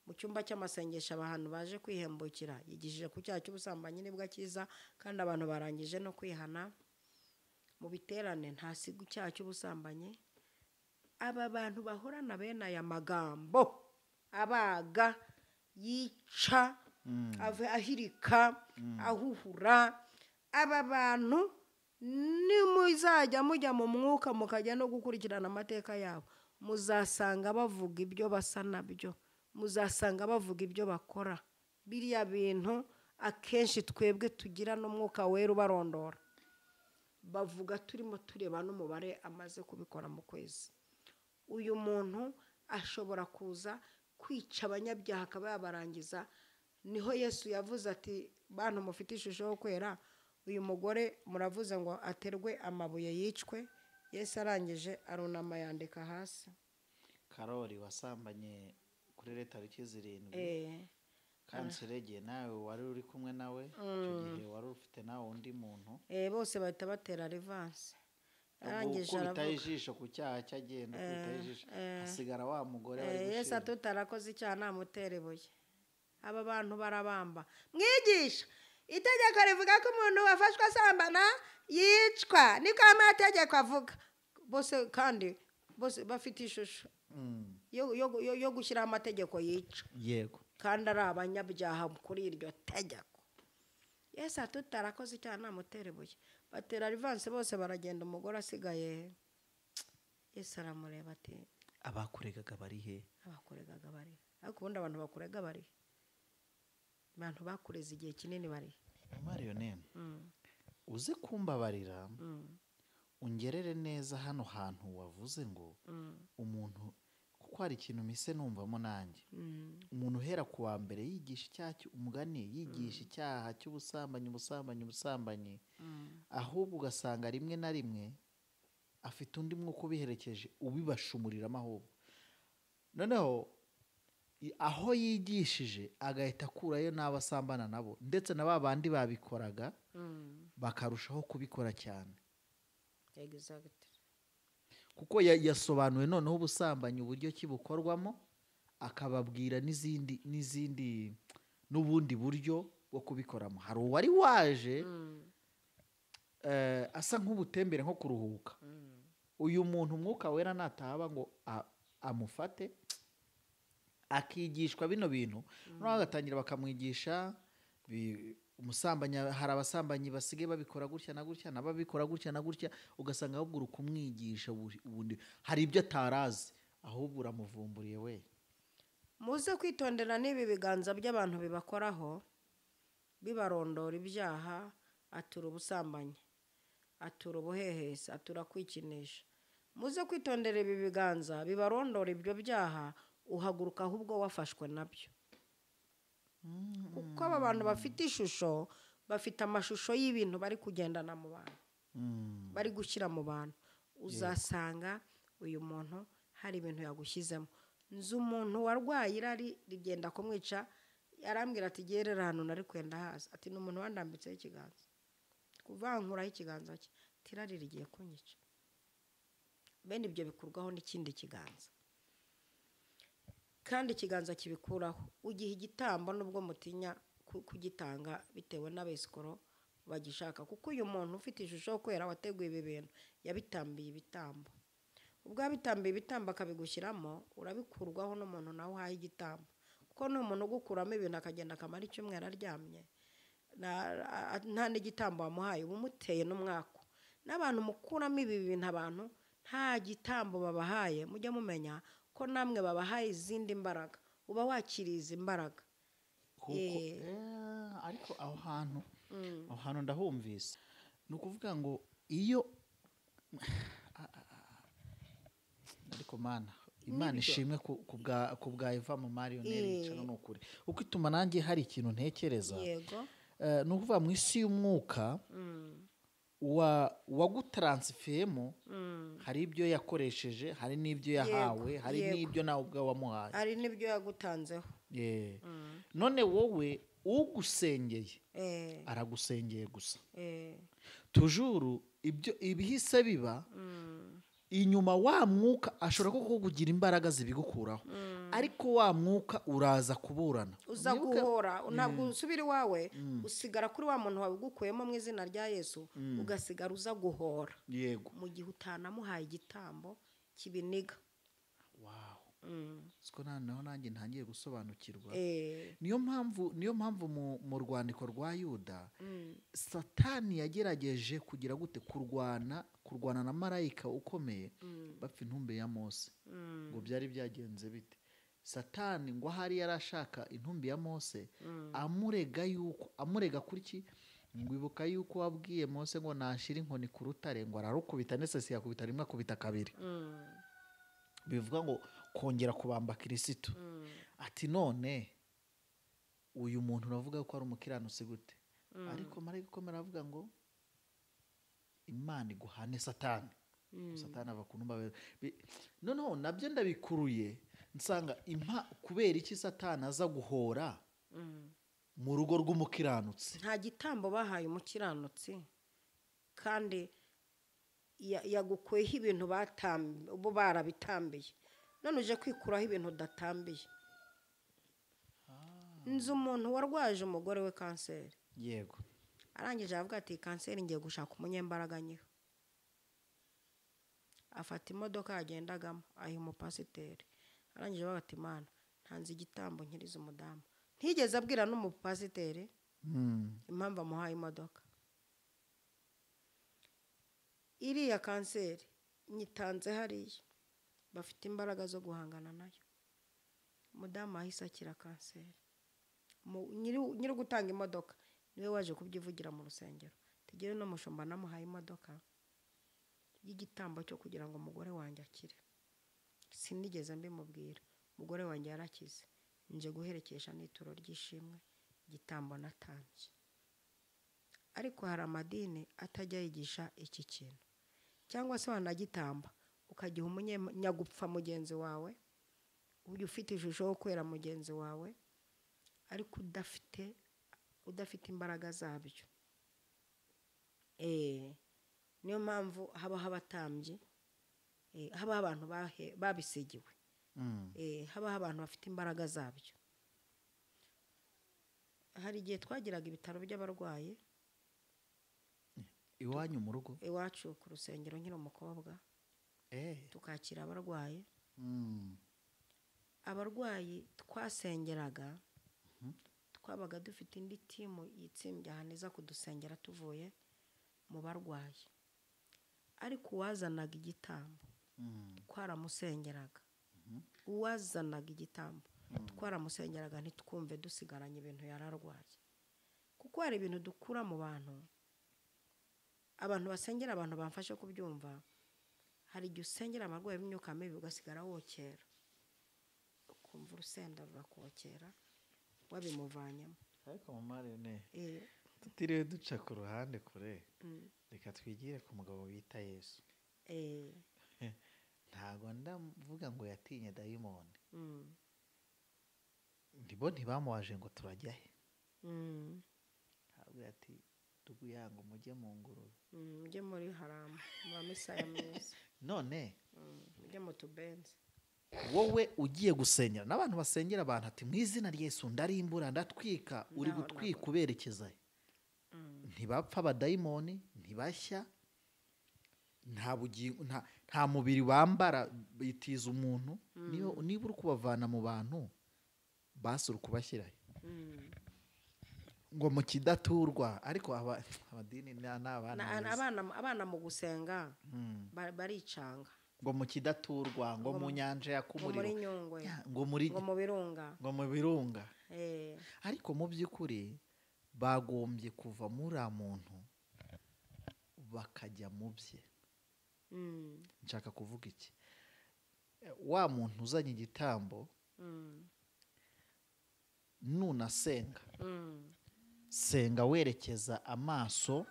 Mu cyumba cy'amasengesho abantu baje kwihembukira yigishije ku cyaha cy'ubusambanyi nibwo akiza, kandi abantu barangije no kwihana. Mu biterane ntasiga icyaha cy'ubusambanyi. Aba bantu bahorana bene aya magambo abaga, yica, ahirika, ahuhura. Aba bantu nimuzajya mujya mu mwuka mukajya no gukurikirana amateka yabo, muzasanga bavuga ibyo basa nabyo, muzasanga bavuga ibyo bakora. Biriya bintu akenshi twebwe tugira n'umwuka wera ubarondora. Bavuga turimo tureba n'umubare amaze kubikora mu kwezi. Uyu muntu ashobora kuza kwica abanyabyaha akaba yabarangiza. Niho Yesu yavuze ati bantu mufite ishusho yo kwera, uyu mugore muravuze ngo aterwe amabuye yicwe. Yesu arangije arunama yandika hasi. Karori wasambanye kuri leta 7. Kanserege nawe wari uri kumwe nawe icyo gihe wari ufite nawe undi muntu. Bose bahita batera revanse. Arangije aravuga ijisho ku cyaha cyagenda kwita ijisho asigara wa mugore wari gushira. Yesu atutarakoze icyaha namutere ibuye. Aba bantu barabamba. Mwigisha, itegeko rivuga ko umuntu wafashwe asambana yicwa, niko amategeko avuga. Bose kandi bose bafite ishusho yo gushyiraho amategeko yica. Yego. Kandi ari abanyabyaha kuri iryo tegeko. Yesu atutarakoze icyaha namutere ibuye. Batera rivanse bose baragenda, umugore asigaye. Yesu aramureba ati abakuregaga bari he? Abakuregaga bari. Ariko ubundi abantu bakurega bari. Abantu bakureze igihe kinini bari. Marionne, uze kumbabarira, ungerere neza hano hantu wavuze ngo umuntu, kuko hari ikintu mise numvamo nanjye. Umuntu uhera ku wa mbere yigisha icyaha umugani, yigisha icyaha cy'ubusambanyi, ubusambanyi, ubusambanyi, ahubwo ugasanga rimwe na rimwe afite undi mwuka ubiherekeje ubibashumuriramo ahubwo. Noneho aho yigishije agahita akurayo n'abasambana nabo, ndetse na babandi babikoraga bakarushaho kubikora cyane. Exactly. Kuko yasobanuwe noneho ubusambanyi uburyo kibukorwamo, akababwira n'izindi n'ubundi buryo bwo kubikoramo. Hari uwari waje asa nk'ubutembere nko kuruhuka. Uyu muntu Umwuka Wera natahaba ngo amufate akigishwa bino bintu, noneho agatangira bakamwigisha umusambanyi. Hari abasambanyi basigaye babikora gutya na gutya, n'ababikora gutya na gutya, ugasanga ahubwo uri kumwigisha ubundi hari ibyo atarazi, ahubwo uramuvumburiye we. Muze kwitondera n'ibi biganza by'abantu bibakoraho, bibarondora ibyaha, atura ubusambanyi, atura ubuhehesi, atura kwikinisha. Muze kwitondera ibi biganza bibarondora ibyo byaha, uhaguruka ahubwo wafashwe nabyo. Kuko aba bantu bafite ishusho, bafite amashusho y'ibintu bari kugendana mu bantu, bari gushyira mu bantu. Uzasanga uyu muntu hari ibintu yagushyizemo. Nzi umuntu warwaye irari rigenda kumwica, arambwira ati gerera hano nari kwenda hasi, ati ni umuntu wandambitseho ikiganza, kuvankuraho ikiganza cye, ati irari rigiye kunyica. Bene ibyo bikurwaho n'ikindi kiganza, kandi ikiganza kibikuraho ugiha igitambo, nubwo mutinya kugitanga bitewe n'abesikoro bagishaka, kuko uyu muntu ufite ishusho yo kwera wateguye ibi bintu yabitambiye ibitambo. Ubwo yabitambiye ibitambo akabigushyiramo, urabikurwaho n'umuntu nawe uhaye igitambo, kuko ni umuntu ugukuramo ibintu akagenda akamara icyumweru aryamye nta n'igitambo wamuhaye, uba umuteye n'umwaku. N'abantu mukuramo ibi bintu, abantu nta gitambo babahaye, mujye mumenya ko namwe babahaye izindi mbaraga, uba wakiriye izi mbaraga. Kuko ariko aho hantu ndahumvise. Ni ukuvuga ngo iyo ariko mana Imana ishimwe ku bwa Eva mu Marioneri yicara n'ukuri, uko ituma nanjye hari ikintu ntekereza. Yego. Ni ukuvuga mu isi y'umwuka wagutransfemo hari ibyo yakoresheje, hari n'ibyo yahawe, hari n'ibyo nawe ubwawe wamuhaye, hari n'ibyo yagutanzeho. None wowe ugusengeye aragusengeye gusa. Tujuru ibyo ibihise biba inyuma, wa mwuka ashobora koko kugira imbaraga zibigukuraho, ariko wa mwuka uraza kuburana, uza guhora, ntabwo usubira iwawe, usigara kuri wa muntu wabigukuyemo mu izina rya Yesu, ugasigara uza guhora. Yego. Mu gihe utanamuhaye igitambo kibiniga. Wow. Siko noneho nanjye ntangiye gusobanukirwa. Niyo mpamvu mu rwandiko rwa Yuda, Satani yagerageje kugira gute kurwana na marayika ukomeye bapfa intumbi ya Mose. Ngo byari byagenze bite? Satani ngo ahari yarashaka intumbi ya Mose, amurega kuri ki? Ngo ibuka yuko wabwiye Mose ngo nashira inkoni ku rutare, ngo ararukubita ndetse yakubita rimwe akubita kabiri. Bivuga ngo kongera kubamba Kristo. Ati none uyu muntu uravuga ko ari umukiranutsi gute? Ariko marayika ukomera avuga ngo Imana iguhane Satani. Satani ava ku ntumba. Noneho nabyo ndabikuruye nsanga impa kubera iki Satani aza guhora mu rugo rw'umukiranutsi. Nta gitambo bahaye umukiranutsi, kandi yagukuyeho ibintu bo barabitambiye, none uje kwikuraho ibintu udatambiye. Nzi umuntu warwaje umugore we kanseri. Yego. Arangije avuga ati kanseri ngiye gushaka umunyembaraga nyiho. Afata imodoka yagendagamo ayiha umupasiteri. Arangije avuga ati Mana ntanze igitambo nkiriza umudamu. Ntigeze abwira n'umupasiteri impamvu amuhaye imodoka. Iriya kanseri nyitanze hariya, bafite imbaraga zo guhangana nayo. Umudamu ahise akira kanseri. Nyiri gutanga imodoka niwe waje kubyivugira mu rusengero. Tugere no mushumba namuhaye imodoka y'igitambo cyo kugira ngo umugore wanjye akire. Sinigeze mbimubwira, umugore wanjye yarakize. Nje guherekesha n'ituro ry'ishimwe igitambo natambye. Ariko hari amadini atajya yigisha iki kintu, cyangwa se wanagitamba ukagiha umunyagupfa mugenzi wawe, ujya ufite ishusho yo kwera mugenzi wawe, ariko udafite imbaraga zabyo. Niyo mpamvu habaho abatambyi, habaho abantu babisigiwe. Habaho abantu bafite imbaraga zabyo. Hari igihe twagiraga ibitaro by'abarwayi iwanyu mu rugo, iwacu ku rusengero nkiri umukobwa, tukakira abarwayi. Abarwayi twasengeraga, twabaga dufite indi timu yitsimbye ahantu iza kudusengera tuvuye mu barwayi. Ariko uwazanaga igitambo twaramusengeraga, uwazanaga igitambo twaramusengeraga, ntitwumve dusigaranye ibintu yararwaye. Kuko hari ibintu dukura mu bantu, abantu basengera abantu bamfashe kubyumva. Hari igihe usengera abarwayi b'imyuka mibi ugasigara wokera, ukumva urusenda rurakokera wabimuvanyemo. Ariko mu marene tutiriwe duca ku ruhande kure, reka twigire ku mugabo bita Yesu. Ntago ndavuga ngo yatinye dayimoni. Ndibo ntibamuwaje ngo turajya he. Ntabwo ati tuguyanga mujye mu ngurube, mujye muri haramu mu misaya myiza. None mujye mu tubenzi. Wowe ugiye gusenyera n'abantu basengera abantu ati mu izina rya Yesu ndarimbura ndatwika, uri gutwika uberekeza he? Ntibapfa abadayimoni, ntibashya, nta bugingo, nta mubiri bambara bitiza umuntu. Niba uri kubavana mu bantu basura kubashyira ngo mu kidaturwa. Ariko abadini n'abana abana mu gusenga baricanga ngo mu kidaturwa, ngo mu nyanja ya kumuriro, ngo mu birunga, ngo mu birunga. Ariko mu by'ukuri bagombye kuva muri muntu bakajya mu bye. Nshaka kuvuga iki? Wa muntu uzanye igitambo, nunasenga, senga werekeza amaso,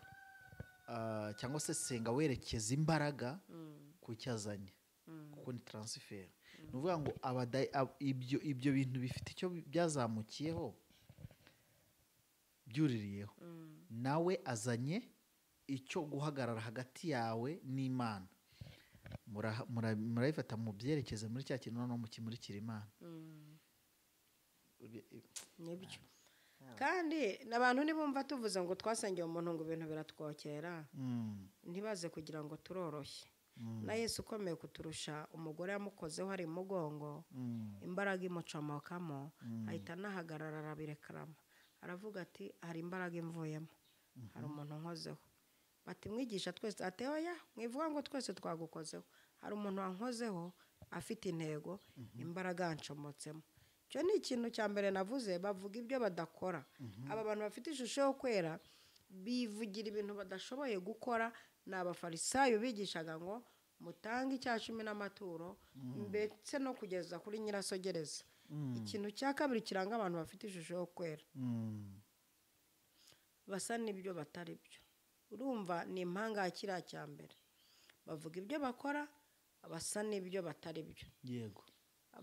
cyangwa se senga werekeza imbaraga ku cyazanye, kuko ni transfer. Ni ukuvuga ngo ibyo bintu bifite icyo byazamukiyeho byuririyeho, nawe azanye icyo guhagarara hagati yawe n'Imana. Murabifata mu byerekeze muri cya kintu noneho mukimurikira Imana. Nibyo. Kandi n'abantu nibumva tuvuze ngo twasengeye umuntu ngo ibintu biratwokera, ntibaze kugira ngo turoroshye. Na Yesu ukomeye kuturusha, umugore yamukozeho ari mugongo, imbaraga imucomokamo, ahita anahagarara arabirekarama, aravuga ati hari imbaraga imvuyemo, hari umuntu nkozeho. Bati mwigisha twese, ati oya mwivuga ngo twese twagukozeho, hari umuntu wankozeho afite intego, imbaraga yancomotsemo. Icyo ni ikintu cya mbere navuze, bavuga ibyo badakora. Aba bantu bafite ishusho yo kwera bivugira ibintu badashoboye gukora. Ni abafarisayo bigishaga ngo mutange icya cumi n'amaturo, ndetse no kugeza kuri nyirasogereza. Ikintu cya kabiri kiranga abantu bafite ishusho yo kwera, basa n'ibyo batari byo. Urumva ni impanga ya kiriya cya mbere, bavuga ibyo bakora, basa n'ibyo batari byo. Yego.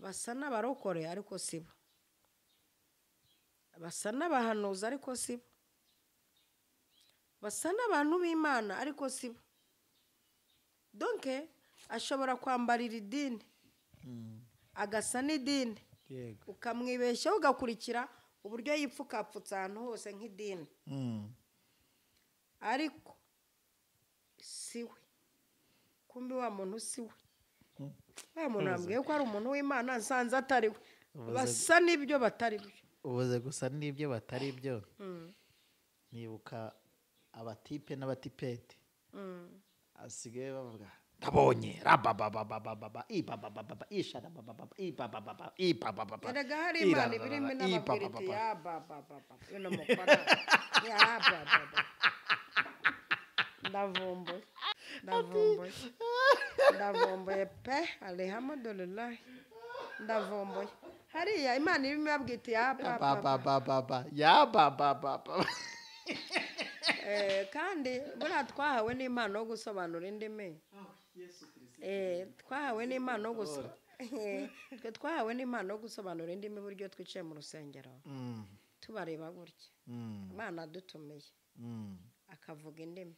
Basa n'abarokore ariko sibo, basa n'abahanuzi ariko sibo, basa n'abantu b'Imana ariko sibo. Donc ashobora kwambarira idini, agasa n'idini, ukamwibeshyaho ugakurikira uburyo yipfukapfutse ahantu hose nk'idini, ariko siwe. Kumbi wa muntu siwe, wa muntu ambwiye ko ari umuntu w'Imana nsanze atari we. Basa n'ibyo batari byo. Ubuze gusa n'ibyo batari byo. Nibuka abatipe n'abatipete asigaye bavuga ndabonye rabababababa ibabababa isharabababa ibabababa ibabababa. Erega hari Imana ibirimo n'ababwira iti ya babababa bino mukora ya bababa. Ndavumbuye, ndavumbuye, ndavumbuye pe, alhamdulillah, ndavumbuye. Hariya Imana irimo ibabwira iti ya babababa ya babababa. Kandi buriya twahawe n'impano yo gusobanura indimi. Twahawe n'impano yo twe twahawe n'impano yo gusobanura indimi buryo twicaye mu rusengero tubareba gutya. Imana adutumiye akavuga indimi,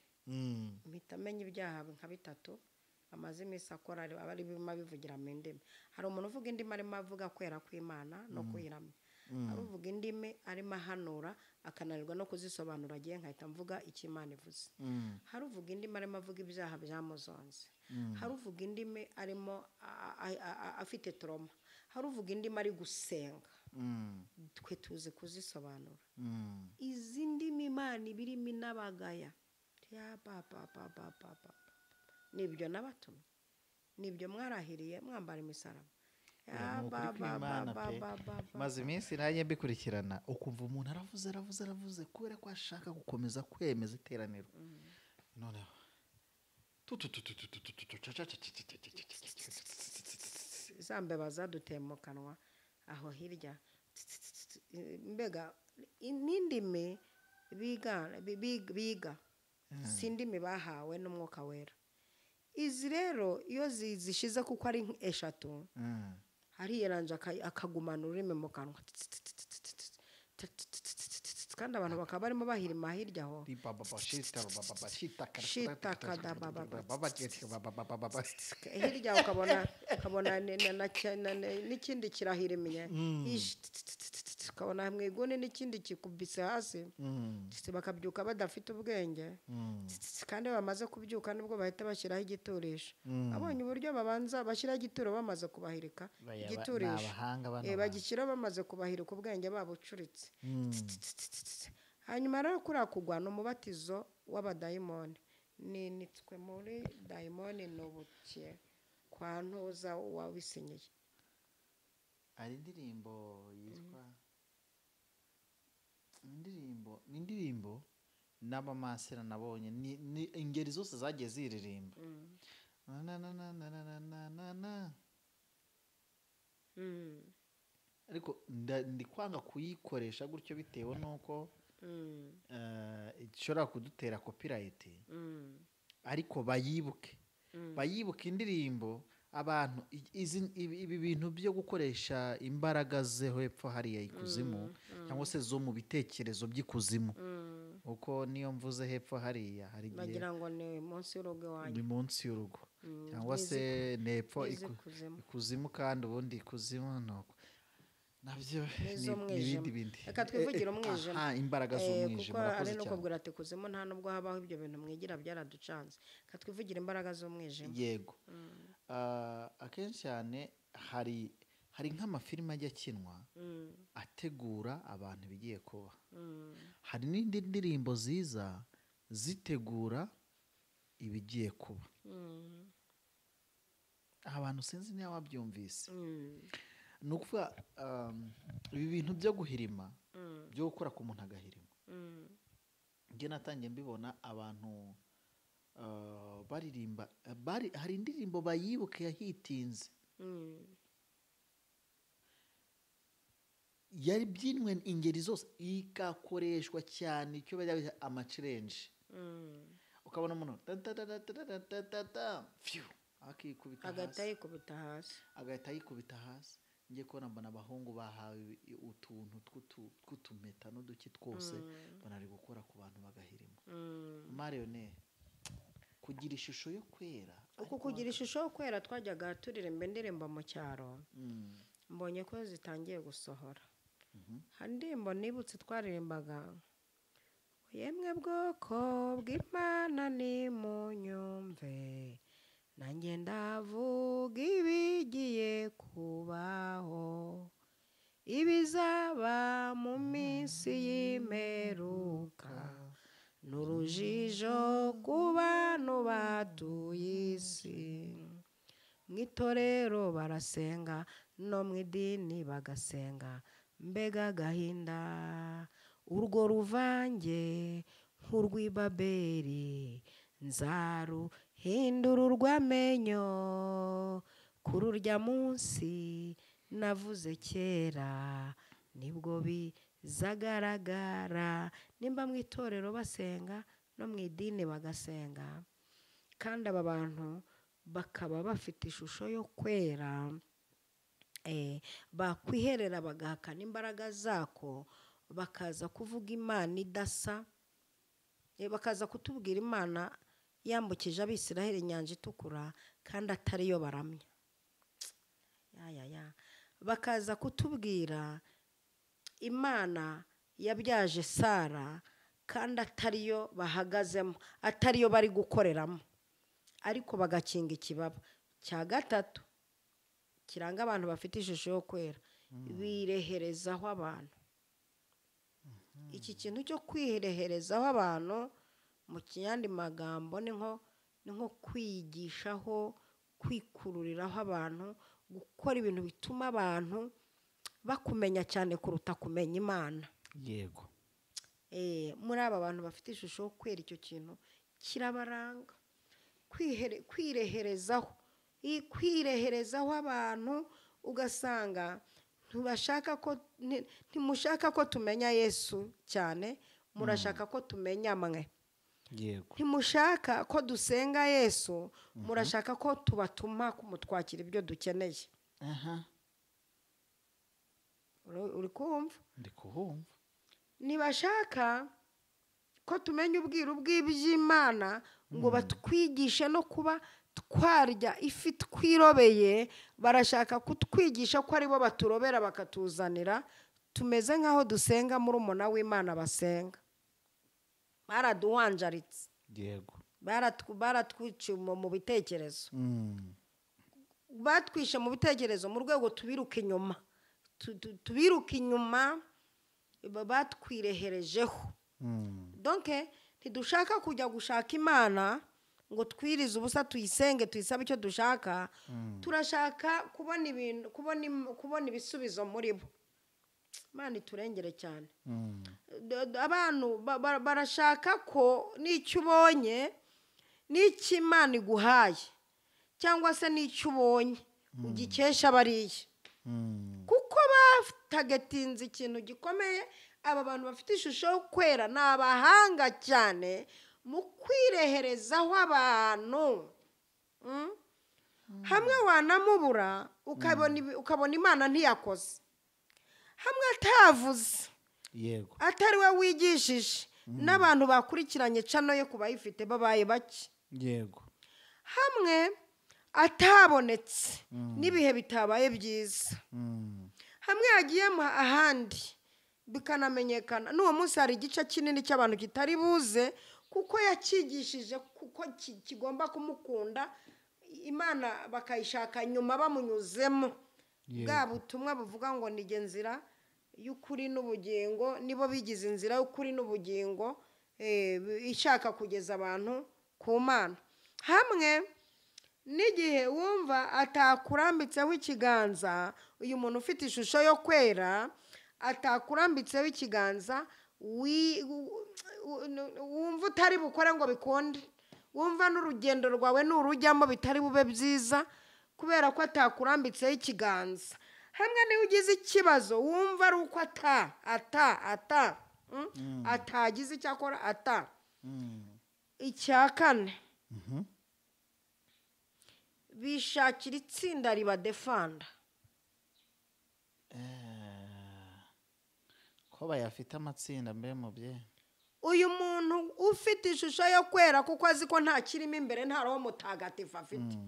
mpita amenya ibyaha nka bitatu Amaze iminsi akora aba arimo abivugira mu ndimi. Hari umuntu uvuga indimi arimo avuga kwera kw'Imana no kuyiramya. Hari uvuga indimi arimo ahanura akananirwa no kuzisobanura, agiye nkahita mvuga icyo Imana ivuze. Hari uvuga indimi arimo avuga ibyaha byamuzonze. Hari uvuga indimi arimo afite trauma. Hari uvuga indimi ari gusenga. Twe tuzi kuzisobanura. Izi ndimi Imana ibirimo inabagaya. Ya pa pa pa pa pa pa. Nibyo nabatumye, nibyo mwarahiriye mwambara imisaraba. Maze iminsi nanjye mbikurikirana, ukumva umuntu aravuze aravuze aravuze kubera ko ashaka gukomeza kwemeza iteraniro. Noneho za mbeba zaduteye mu kanwa aho hirya, mbega n'indimi biga si indimi bahawe n'umwuka wera. Izi rero iyo zishize kuko ari 3, hariyeranje akagumana ururimi mu kanwa, kandi abantu bakaba barimo bahirima hirya aho. Hirya ukabona n'ikindi kirahirimiye, ukabona mu iguni n'ikindi kikubise hasi, bakabyuka badafite ubwenge. Kandi bamaze kubyuka nibwo bahita bashyiraho igiturisho. Abonye uburyo babanza bashyiraho igituro bamaze kubahirika igiturisho, bagishyiraho bamaze kubahirika ubwenge babucuritse. Hanyuma rero kuriya kugwa ni umubatizo w'abadayimoni. Ninitswe muri dayimoni n'ubuke kwa ntuza wabisinyiye. Hari indirimbo yitwa indirimbo n'abamasera nabonye ni ingeri zose zagiye ziririmba. Na na na na na na na na. Ariko ndi kwanga kuyikoresha gutyo bitewe nuko ishobora kudutera copyright. Ariko bayibuke indirimbo abantu ibi bintu byo gukoresha imbaraga ze hepfo hariya ikuzimu, cyangwa se zo mu bitekerezo by'ikuzimu. Uko niyo mvuze hepfo hariya hari igihe bagira ngo ni munsi y'urugo wanyu, ni munsi y'urugo cyangwa se nepfo ikuzimu, kandi ubundi ikuzimu nuko nabyo ni ibindi. Reka twivugire umwijima. Imbaraga z'umwijima. Kuko ari no kubwira ati kuzimu nta nubwo habaho ibyo bintu mwigira byaraducanze. Reka twivugire imbaraga z'umwijima. Yego. Akenshi cyane hari nk'amafilime ajya akinwa ategura abantu bigiye kuba. Hari n'indi ndirimbo ziza zitegura ibigiye kuba. Abantu sinzi niba wabyumvise. Ni ukuvuga ibi bintu byo guhirima, byo gukora ku muntu agahirima. Njye natangiye mbibona abantu baririmba, hari indirimbo bayibuke yahitinze, yari byinwe ingeri zose, ikakoreshwa cyane icyo bajya bita amacirenje. Ukabona umuntu akikubita hasi, agahita yikubita hasi. Ngiye kubona mbona abahungu bahawe utuntu tw'utumeta n'uduki twose, banari gukora ku bantu bagahirima. Marionette kugira ishusho yo kwera. Uko kugira ishusho yo kwera twajyaga turirimba indirimbo mu cyaro, mbonye ko zitangiye gusohora. Hari indirimbo nibutse twaririmbaga, yemwe bwoko bw'Imana nimunyumve, nanjye ndavuga ibigiye kubaho, ibizaba mu minsi y'imperuka, n'urujijo ku bantu batuye isi. Mu itorero barasenga, no mu idini bagasenga, mbega agahinda, urwo ruvange nk'urw'i Babeli, nzaruhindura urw'amenyo. Kuri urya munsi navuze kera, nibwo bizagaragara. Nimba mu itorero basenga, no mu idini bagasenga, kandi aba bantu bakaba bafite ishusho yo kwera, bakwiherera bagahakana imbaraga zako, bakaza kuvuga Imana idasa, bakaza kutubwira Imana yambukije Abisiraheli inyanja itukura kandi atariyo baramya. Ya bakaza kutubwira Imana yabyaje Sara kandi atariyo bahagazemo, atariyo bari gukoreramo, ariko bagakinga ikibaba. Cya gatatu kiranga abantu bafite ishusho yo kwera, bireherezaho abantu. Iki kintu cyo kwireherezaho abantu mu kiyandi magambo ni nko kwigishaho, kwikururiraho abantu, gukora ibintu bituma abantu bakumenya cyane kuruta kumenya Imana. Yego. Muri aba bantu bafite ishusho yo kwera icyo kintu kirabaranga. Kwireherezaho, kwireherezaho abantu, ugasanga ntibashaka ko ntimushaka ko tumenya Yesu cyane, murashaka ko tumenya mwe. Yego. Ntimushaka ko dusenga Yesu, murashaka ko tubatuma kumutwakira ibyo dukeneye. Aha. Uri kumva? Ndi kuhumva. Ntibashaka ko tumenya ubwiru bw'iby'Imana ngo batwigishe no kuba twarya ifi twirobeye, barashaka kutwigisha ko aribo baturobera bakatuzanira, tumeze nk'aho dusenga muri umuna w'Imana basenga. Baraduwanjaritse. Yego. Baratwiciye mu bitekerezo. Batwishe mu bitekerezo mu rwego tubiruka inyuma. Tubiruka inyuma, batwireherejeho. Donc ntidushaka kujya gushaka Imana ngo twirize ubusa tuyisenge tuyisabe icyo dushaka. Turashaka kubona ibintu, kubona ibisubizo muri bo. Imana iturengere cyane. Abantu barashaka ko n'icyo ubonye, n'icyo Imana iguhaye, cyangwa se n'icyo ubonye ugikesha bariya. Kuko batagetinze ikintu gikomeye. Aba bantu bafite ishusho yo kwera ni abahanga cyane mu kwireherezaho abantu. Hamwe wanamubura ukabona Imana ntiyakoze, hamwe atavuze, Yego, atari we wigishije, n'abantu bakurikiranye cano ye kubayifite babaye bake. Yego. Hamwe atabonetse n'ibihe bitabaye byiza, hamwe yagiyemo ahandi bikanamenyekana, n'uwo munsi hari igice kinini cy'abantu kitari buze kuko yakigishije, kuko kigomba kumukunda, Imana bakayishaka nyuma bamunyuzemo. Bwa butumwa buvuga ngo nige nzira y'ukuri n'ubugingo, nibo bigize inzira y'ukuri n'ubugingo, ishaka kugeza abantu ku Mana. Hamwe n'igihe wumva atakurambitseho ikiganza, uyu muntu ufite ishusho yo kwera atakurambitseho ikiganza, wumva utari bukore ngo bikunde, wumva n'urugendo rwawe n'urujyamo bitari bube byiza kubera ko atakurambitseho ikiganza. Hamwe niyo ugize ikibazo wumva ari uko ata atagize icyo akora ata. Icya kane, bishakira itsinda ribadefanda. Ko bayafite amatsinda mbe mubye. Uyu muntu ufite ishusho yo kwera kuko azi ko nta kirimo imbere, nta roho mutagatifu afite,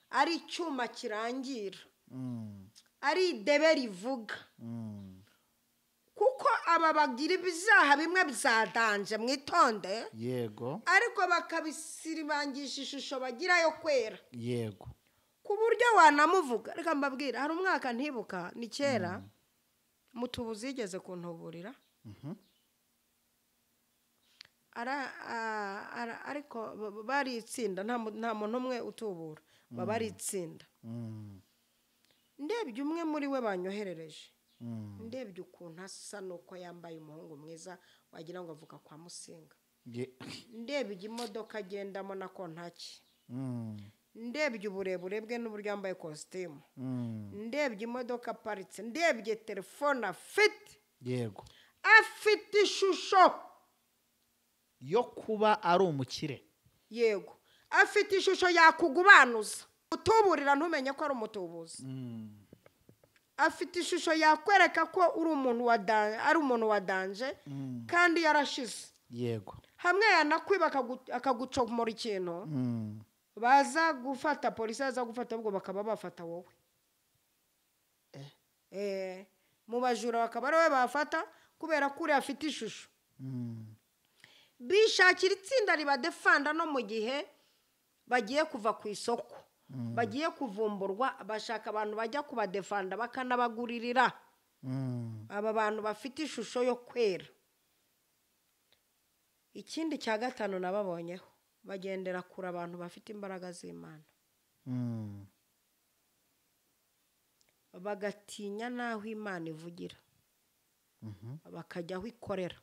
ari icyuma kirangira, ari idebe rivuga. Kuko aba bagira ibyaha bimwe byadanje, mwitonde. Yego. Ariko bakabisiribangisha ishusho bagira yo kwera. Yego. Ku buryo wanamuvuga. Reka mbabwira, hari umwaka ntibuka, ni kera, mutubuzi yigeze kuntuburira. Ariko bari itsinda, nta muntu umwe utubura, baba ari itsinda. Ndebye umwe muri we banyoherereje, ndebye ukuntu asa nuko yambaye, umuhungu mwiza wagira ngo avuka kwa Musinga. Ndebye imodoka agendamo na kontaki, ndebye uburebure bwe n'uburyo yambaye kositimu, ndebye imodoka aparitse, ndebye telefone afite. Yego. Afite ishusho yo kuba ari umukire. Yego. Afite ishusho yakugubanuza, utuburira ntumenye ko ari umutubuzi. Afite ishusho yakwereka ko uri umuntu wa ari umuntu wa danje, kandi yarashize. Yego. Hamwe yanakwiba akagucomora ikintu, baza gufata polisi, aza gufata ubwo bakaba bafata wowe. Mu bajura bakaba ari wowe bafata kubera ko uriya afite ishusho. Bishakira itsinda ribadefanda no mu gihe bagiye kuva ku isoko, bagiye kuvumburwa, bashaka abantu bajya kubadefanda bakanabaguririra. Aba bantu bafite ishusho yo kwera. Ikindi cya gatanu nababonyeho, bagendera kure abantu bafite imbaraga z'Imana. Bagatinya n'aho Imana ivugira, bakajya aho ikorera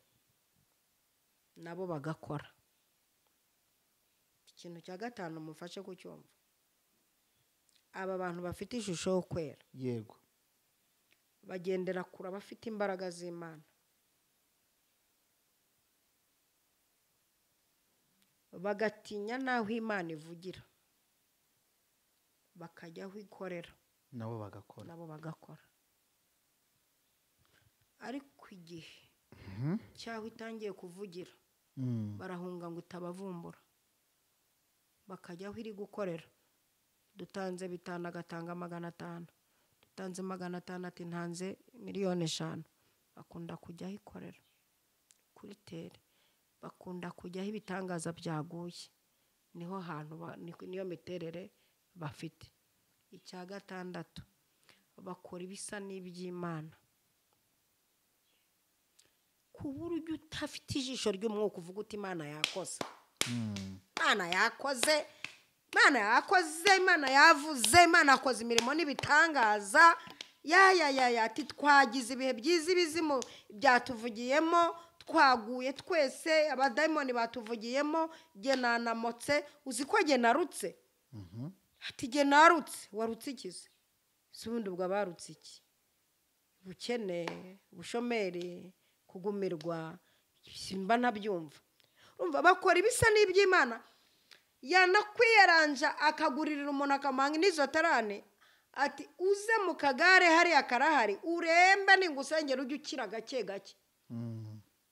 nabo bagakora. Ikintu cya gatanu mufashe kucyumva, aba bantu bafite ishusho yo kwera. Yego. Bagendera kure abafite imbaraga z'Imana, bagatinya n'aho Imana ivugira, bakajya aho ikorera nabo bagakora. Nabo bagakora. Ariko igihe cyaho itangiye kuvugira, barahunga ngo itabavumbura, bakajya aho iri gukorera. Dutanze 5 agatanga 500, dutanze 500 ati ntanze 5,000,000. Bakunda kujya aho ikorera kuri tere, bakunda kujya aho ibitangaza byaguye, niho hantu niyo miterere bafite. Icya gatandatu, bakora ibisa n'iby'Imana, ku buryo utafite ijisho ry'umwuka uvuga uti Imana yakoze, Imana yakoze, Imana yakoze, Imana yavuze, Imana yakoze imirimo n'ibitangaza. Ya ya ya ya, ati twagize ibihe byiza, ibizimu byatuvugiyemo, twaguye twese, abadayimoni batuvugiyemo, jye nanamotse, uzi ko jye narutse. Ati jye narutse, warutse iki se? Si ubundi ubwo abarutse iki? Ubukene, ubushomeri, kugumirwa, simba ntabyumva. Urumva bakora ibisa n'iby'Imana. Yanakwiyaranja akaguririra umuntu akamanga n'izo tarane, ati uze mu kagare hariya karahari, urembe ningusengera ujye ukira gake gake.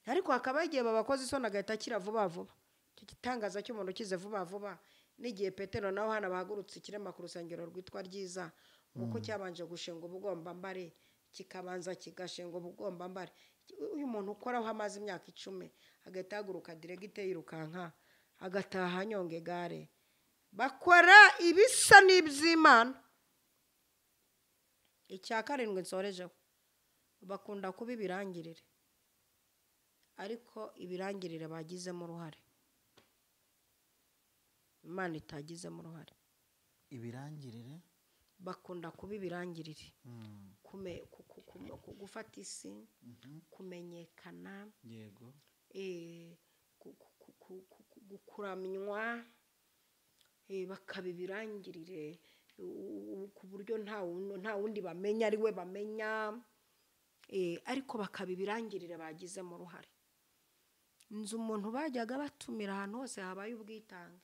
Ariko hakaba igihe babakoze isoni agahita akira vuba vuba. Icyo gitangaza cy'umuntu ukize vuba vuba, n'igihe Petero nawe hano bahagurutse ikirema ku rusengero rwitwa Ryiza, kuko cyabanje gushinga ubugombambare, kikabanza kigashinga ubugombambare. Uyu muntu ukoraho amaze imyaka 10 agahita ahaguruka diregite yirukanka, agataha anyonga igare. Bakora ibisa n'iby'Imana. Icya karindwi nsorejeho, bakunda kuba ibirangirire, ariko ibirangirire bagizemo uruhare, Imana itagizemo uruhare. Ibirangirire? Bakunda kuba ibirangirire, gufata isi, kumenyekana, yego, gukuramywa, bakaba ibirangirire ku buryo nta wundi bamenya ari we bamenya, ariko bakaba ibirangirire bagizemo uruhare. Nzi umuntu bajyaga batumira ahantu hose habaye ubwitange,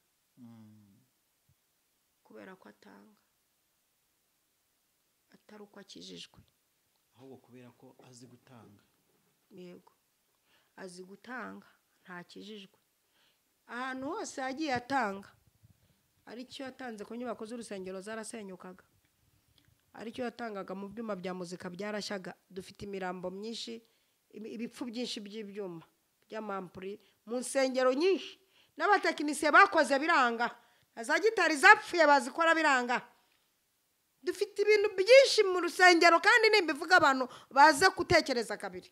kubera ko atanga, atari uko akijijwe, ahubwo kubera ko azi gutanga. Yego, azi gutanga, ntakijijwe. Ahantu hose yagiye atanga, aricyo yatanze ku nyubako z'urusengero zarasenyukaga, aricyo yatangaga mu byuma bya muzika byarashyaga. Dufite imirambo myinshi, ibipfu byinshi by'ibyuma by'amampuri mu nsengero nyinshi, n'abatekinisiye bakoze biranga, za gitari zapfuye bazikora biranga. Dufite ibintu byinshi mu rusengero, kandi nimbivuga abantu baze gutekereza kabiri.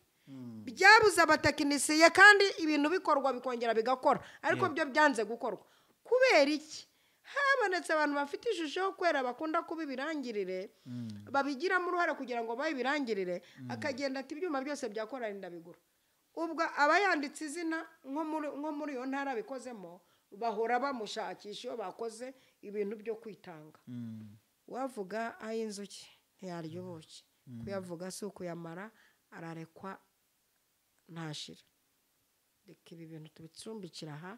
Byabuze abatekinisiye, kandi ibintu bikorwa bikongera bigakora, ariko byo byanze gukorwa. Kubera iki? Habonetse abantu bafite ishusho yo kwera, bakunda kuba ibirangirire, babigiramo uruhare kugira ngo bayibirangirire. Akagenda ati ibyuma byose byakora ndabigura. Ubwo aba yanditse izina nko muri iyo ntara bikozemo, bahora bamushakisha iyo bakoze ibintu byo kwitanga. Wavuga ay'inzuki ntiyarya ubuki, kuyavuga si ukuyamara, ararekwa ntashira. Reka ibi bintu tubicumbikira aha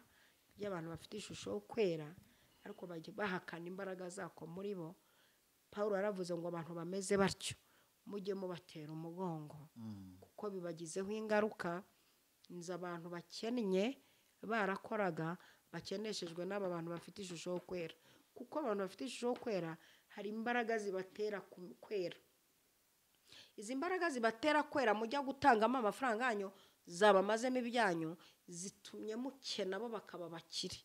by'abantu bafite ishusho yo kwera, ariko bajya bahakana imbaraga zako muri bo. Paulo yaravuze ngo abantu bameze batyo mujye mubatera umugongo, kuko bibagizeho ingaruka. Nzi abantu bakennye barakoraga bakeneshejwe n'aba bantu bafite ishusho yo kwera, kuko abantu bafite ishusho yo kwera hari imbaraga zibatera kwera. Izi mbaraga zibatera kwera mujya gutangamo amafaranga yanyu zabamazemo ibyanyu, zitumye mukena bo bakaba bakire.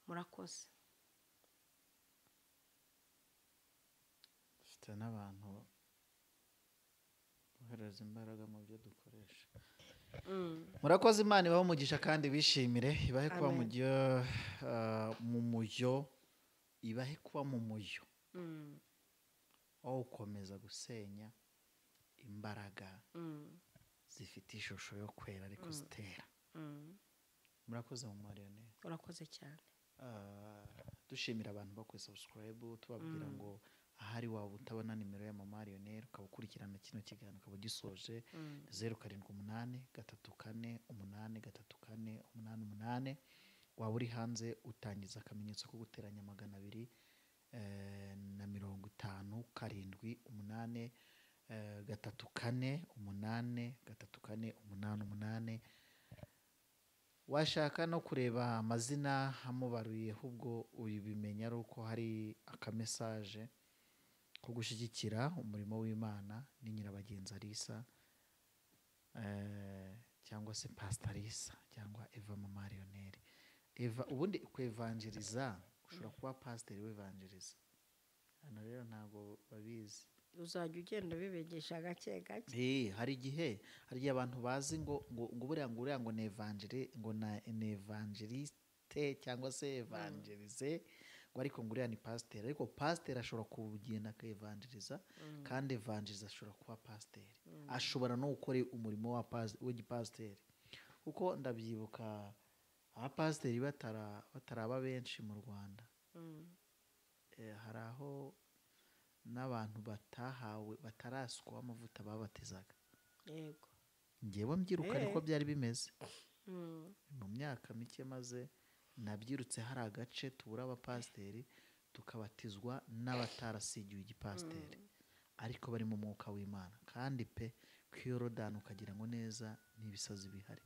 Murakoze. Dufite n'abantu bohereza imbaraga mu byo dukoresha. Murakoze, Imana ibahe umugisha kandi bishimire, ibahe kuba Amen. mu mujyo, ibahe kuba mu mujyo wo gukomeza gusenya imbaraga zifite ishusho yo kwera ariko zitera. Murakoze mu mariyoneri. Urakoze cyane. Dushimira abantu bakoze subscribe, tubabwira ngo ahari waba utabona nimero ya Mama Lionel ukaba ukurikirana kino kiganiro ukaba ugisoje, 078 3 4 8 3 4 8 8. Waba uri hanze utangiza akamenyetso ko guteranya 250 7 8 3 4 8 3 4 8 8. Washaka no kureba amazina amubaruye, ahubwo ubimenya ari uko hari akamesaje ko gushyigikira umurimo w'Imana. Ni Nyirabagenzi Alisa, cyangwa se Pastor Alisa cyangwa Eva Mama Lionel. Eva ubundi kwevanjiriza, ushobora kuba pasiteri wevanjiriza. Hano rero ntabwo babizi. Uzajya ugenda ubibigisha gake gake. Hari igihe abantu bazi ngo buriya ngo uriya ngo ni evangeli, ngo na ni evangeliste cyangwa se evangelize, ngo ariko ngo uriya ni pasiteri. Ariko pasiteri ashobora kugenda akaevangeliza, kandi evangeliza ashobora kuba pasiteri, ashobora no gukora umurimo w'igipasiteri. Kuko ndabyibuka abapasiteri bataraba benshi mu Rwanda, hari aho n'abantu batahawe batarasukwaho amavuta babatizaga. Yego. Njyewe mbyiruka niko byari bimeze. Mu myaka mike maze nabyirutse hari agace tubura abapasiteri tukabatizwa n'abatarasigiwe igipasiteri, ariko bari mu mwuka w'Imana. Kandi pe ku Yorodani ukagira ngo neza n'ibisazi bihari,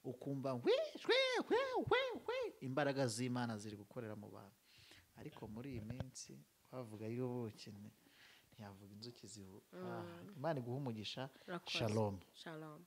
ukumva hwi hwi hwi hwi hwi, imbaraga z'Imana ziri gukorera mu bantu. Ariko muri iyi minsi bavuga y'ubuki ntiyavuga inzuki zivu. Imana iguhe umugisha. Urakoze. Shalom. Shalom.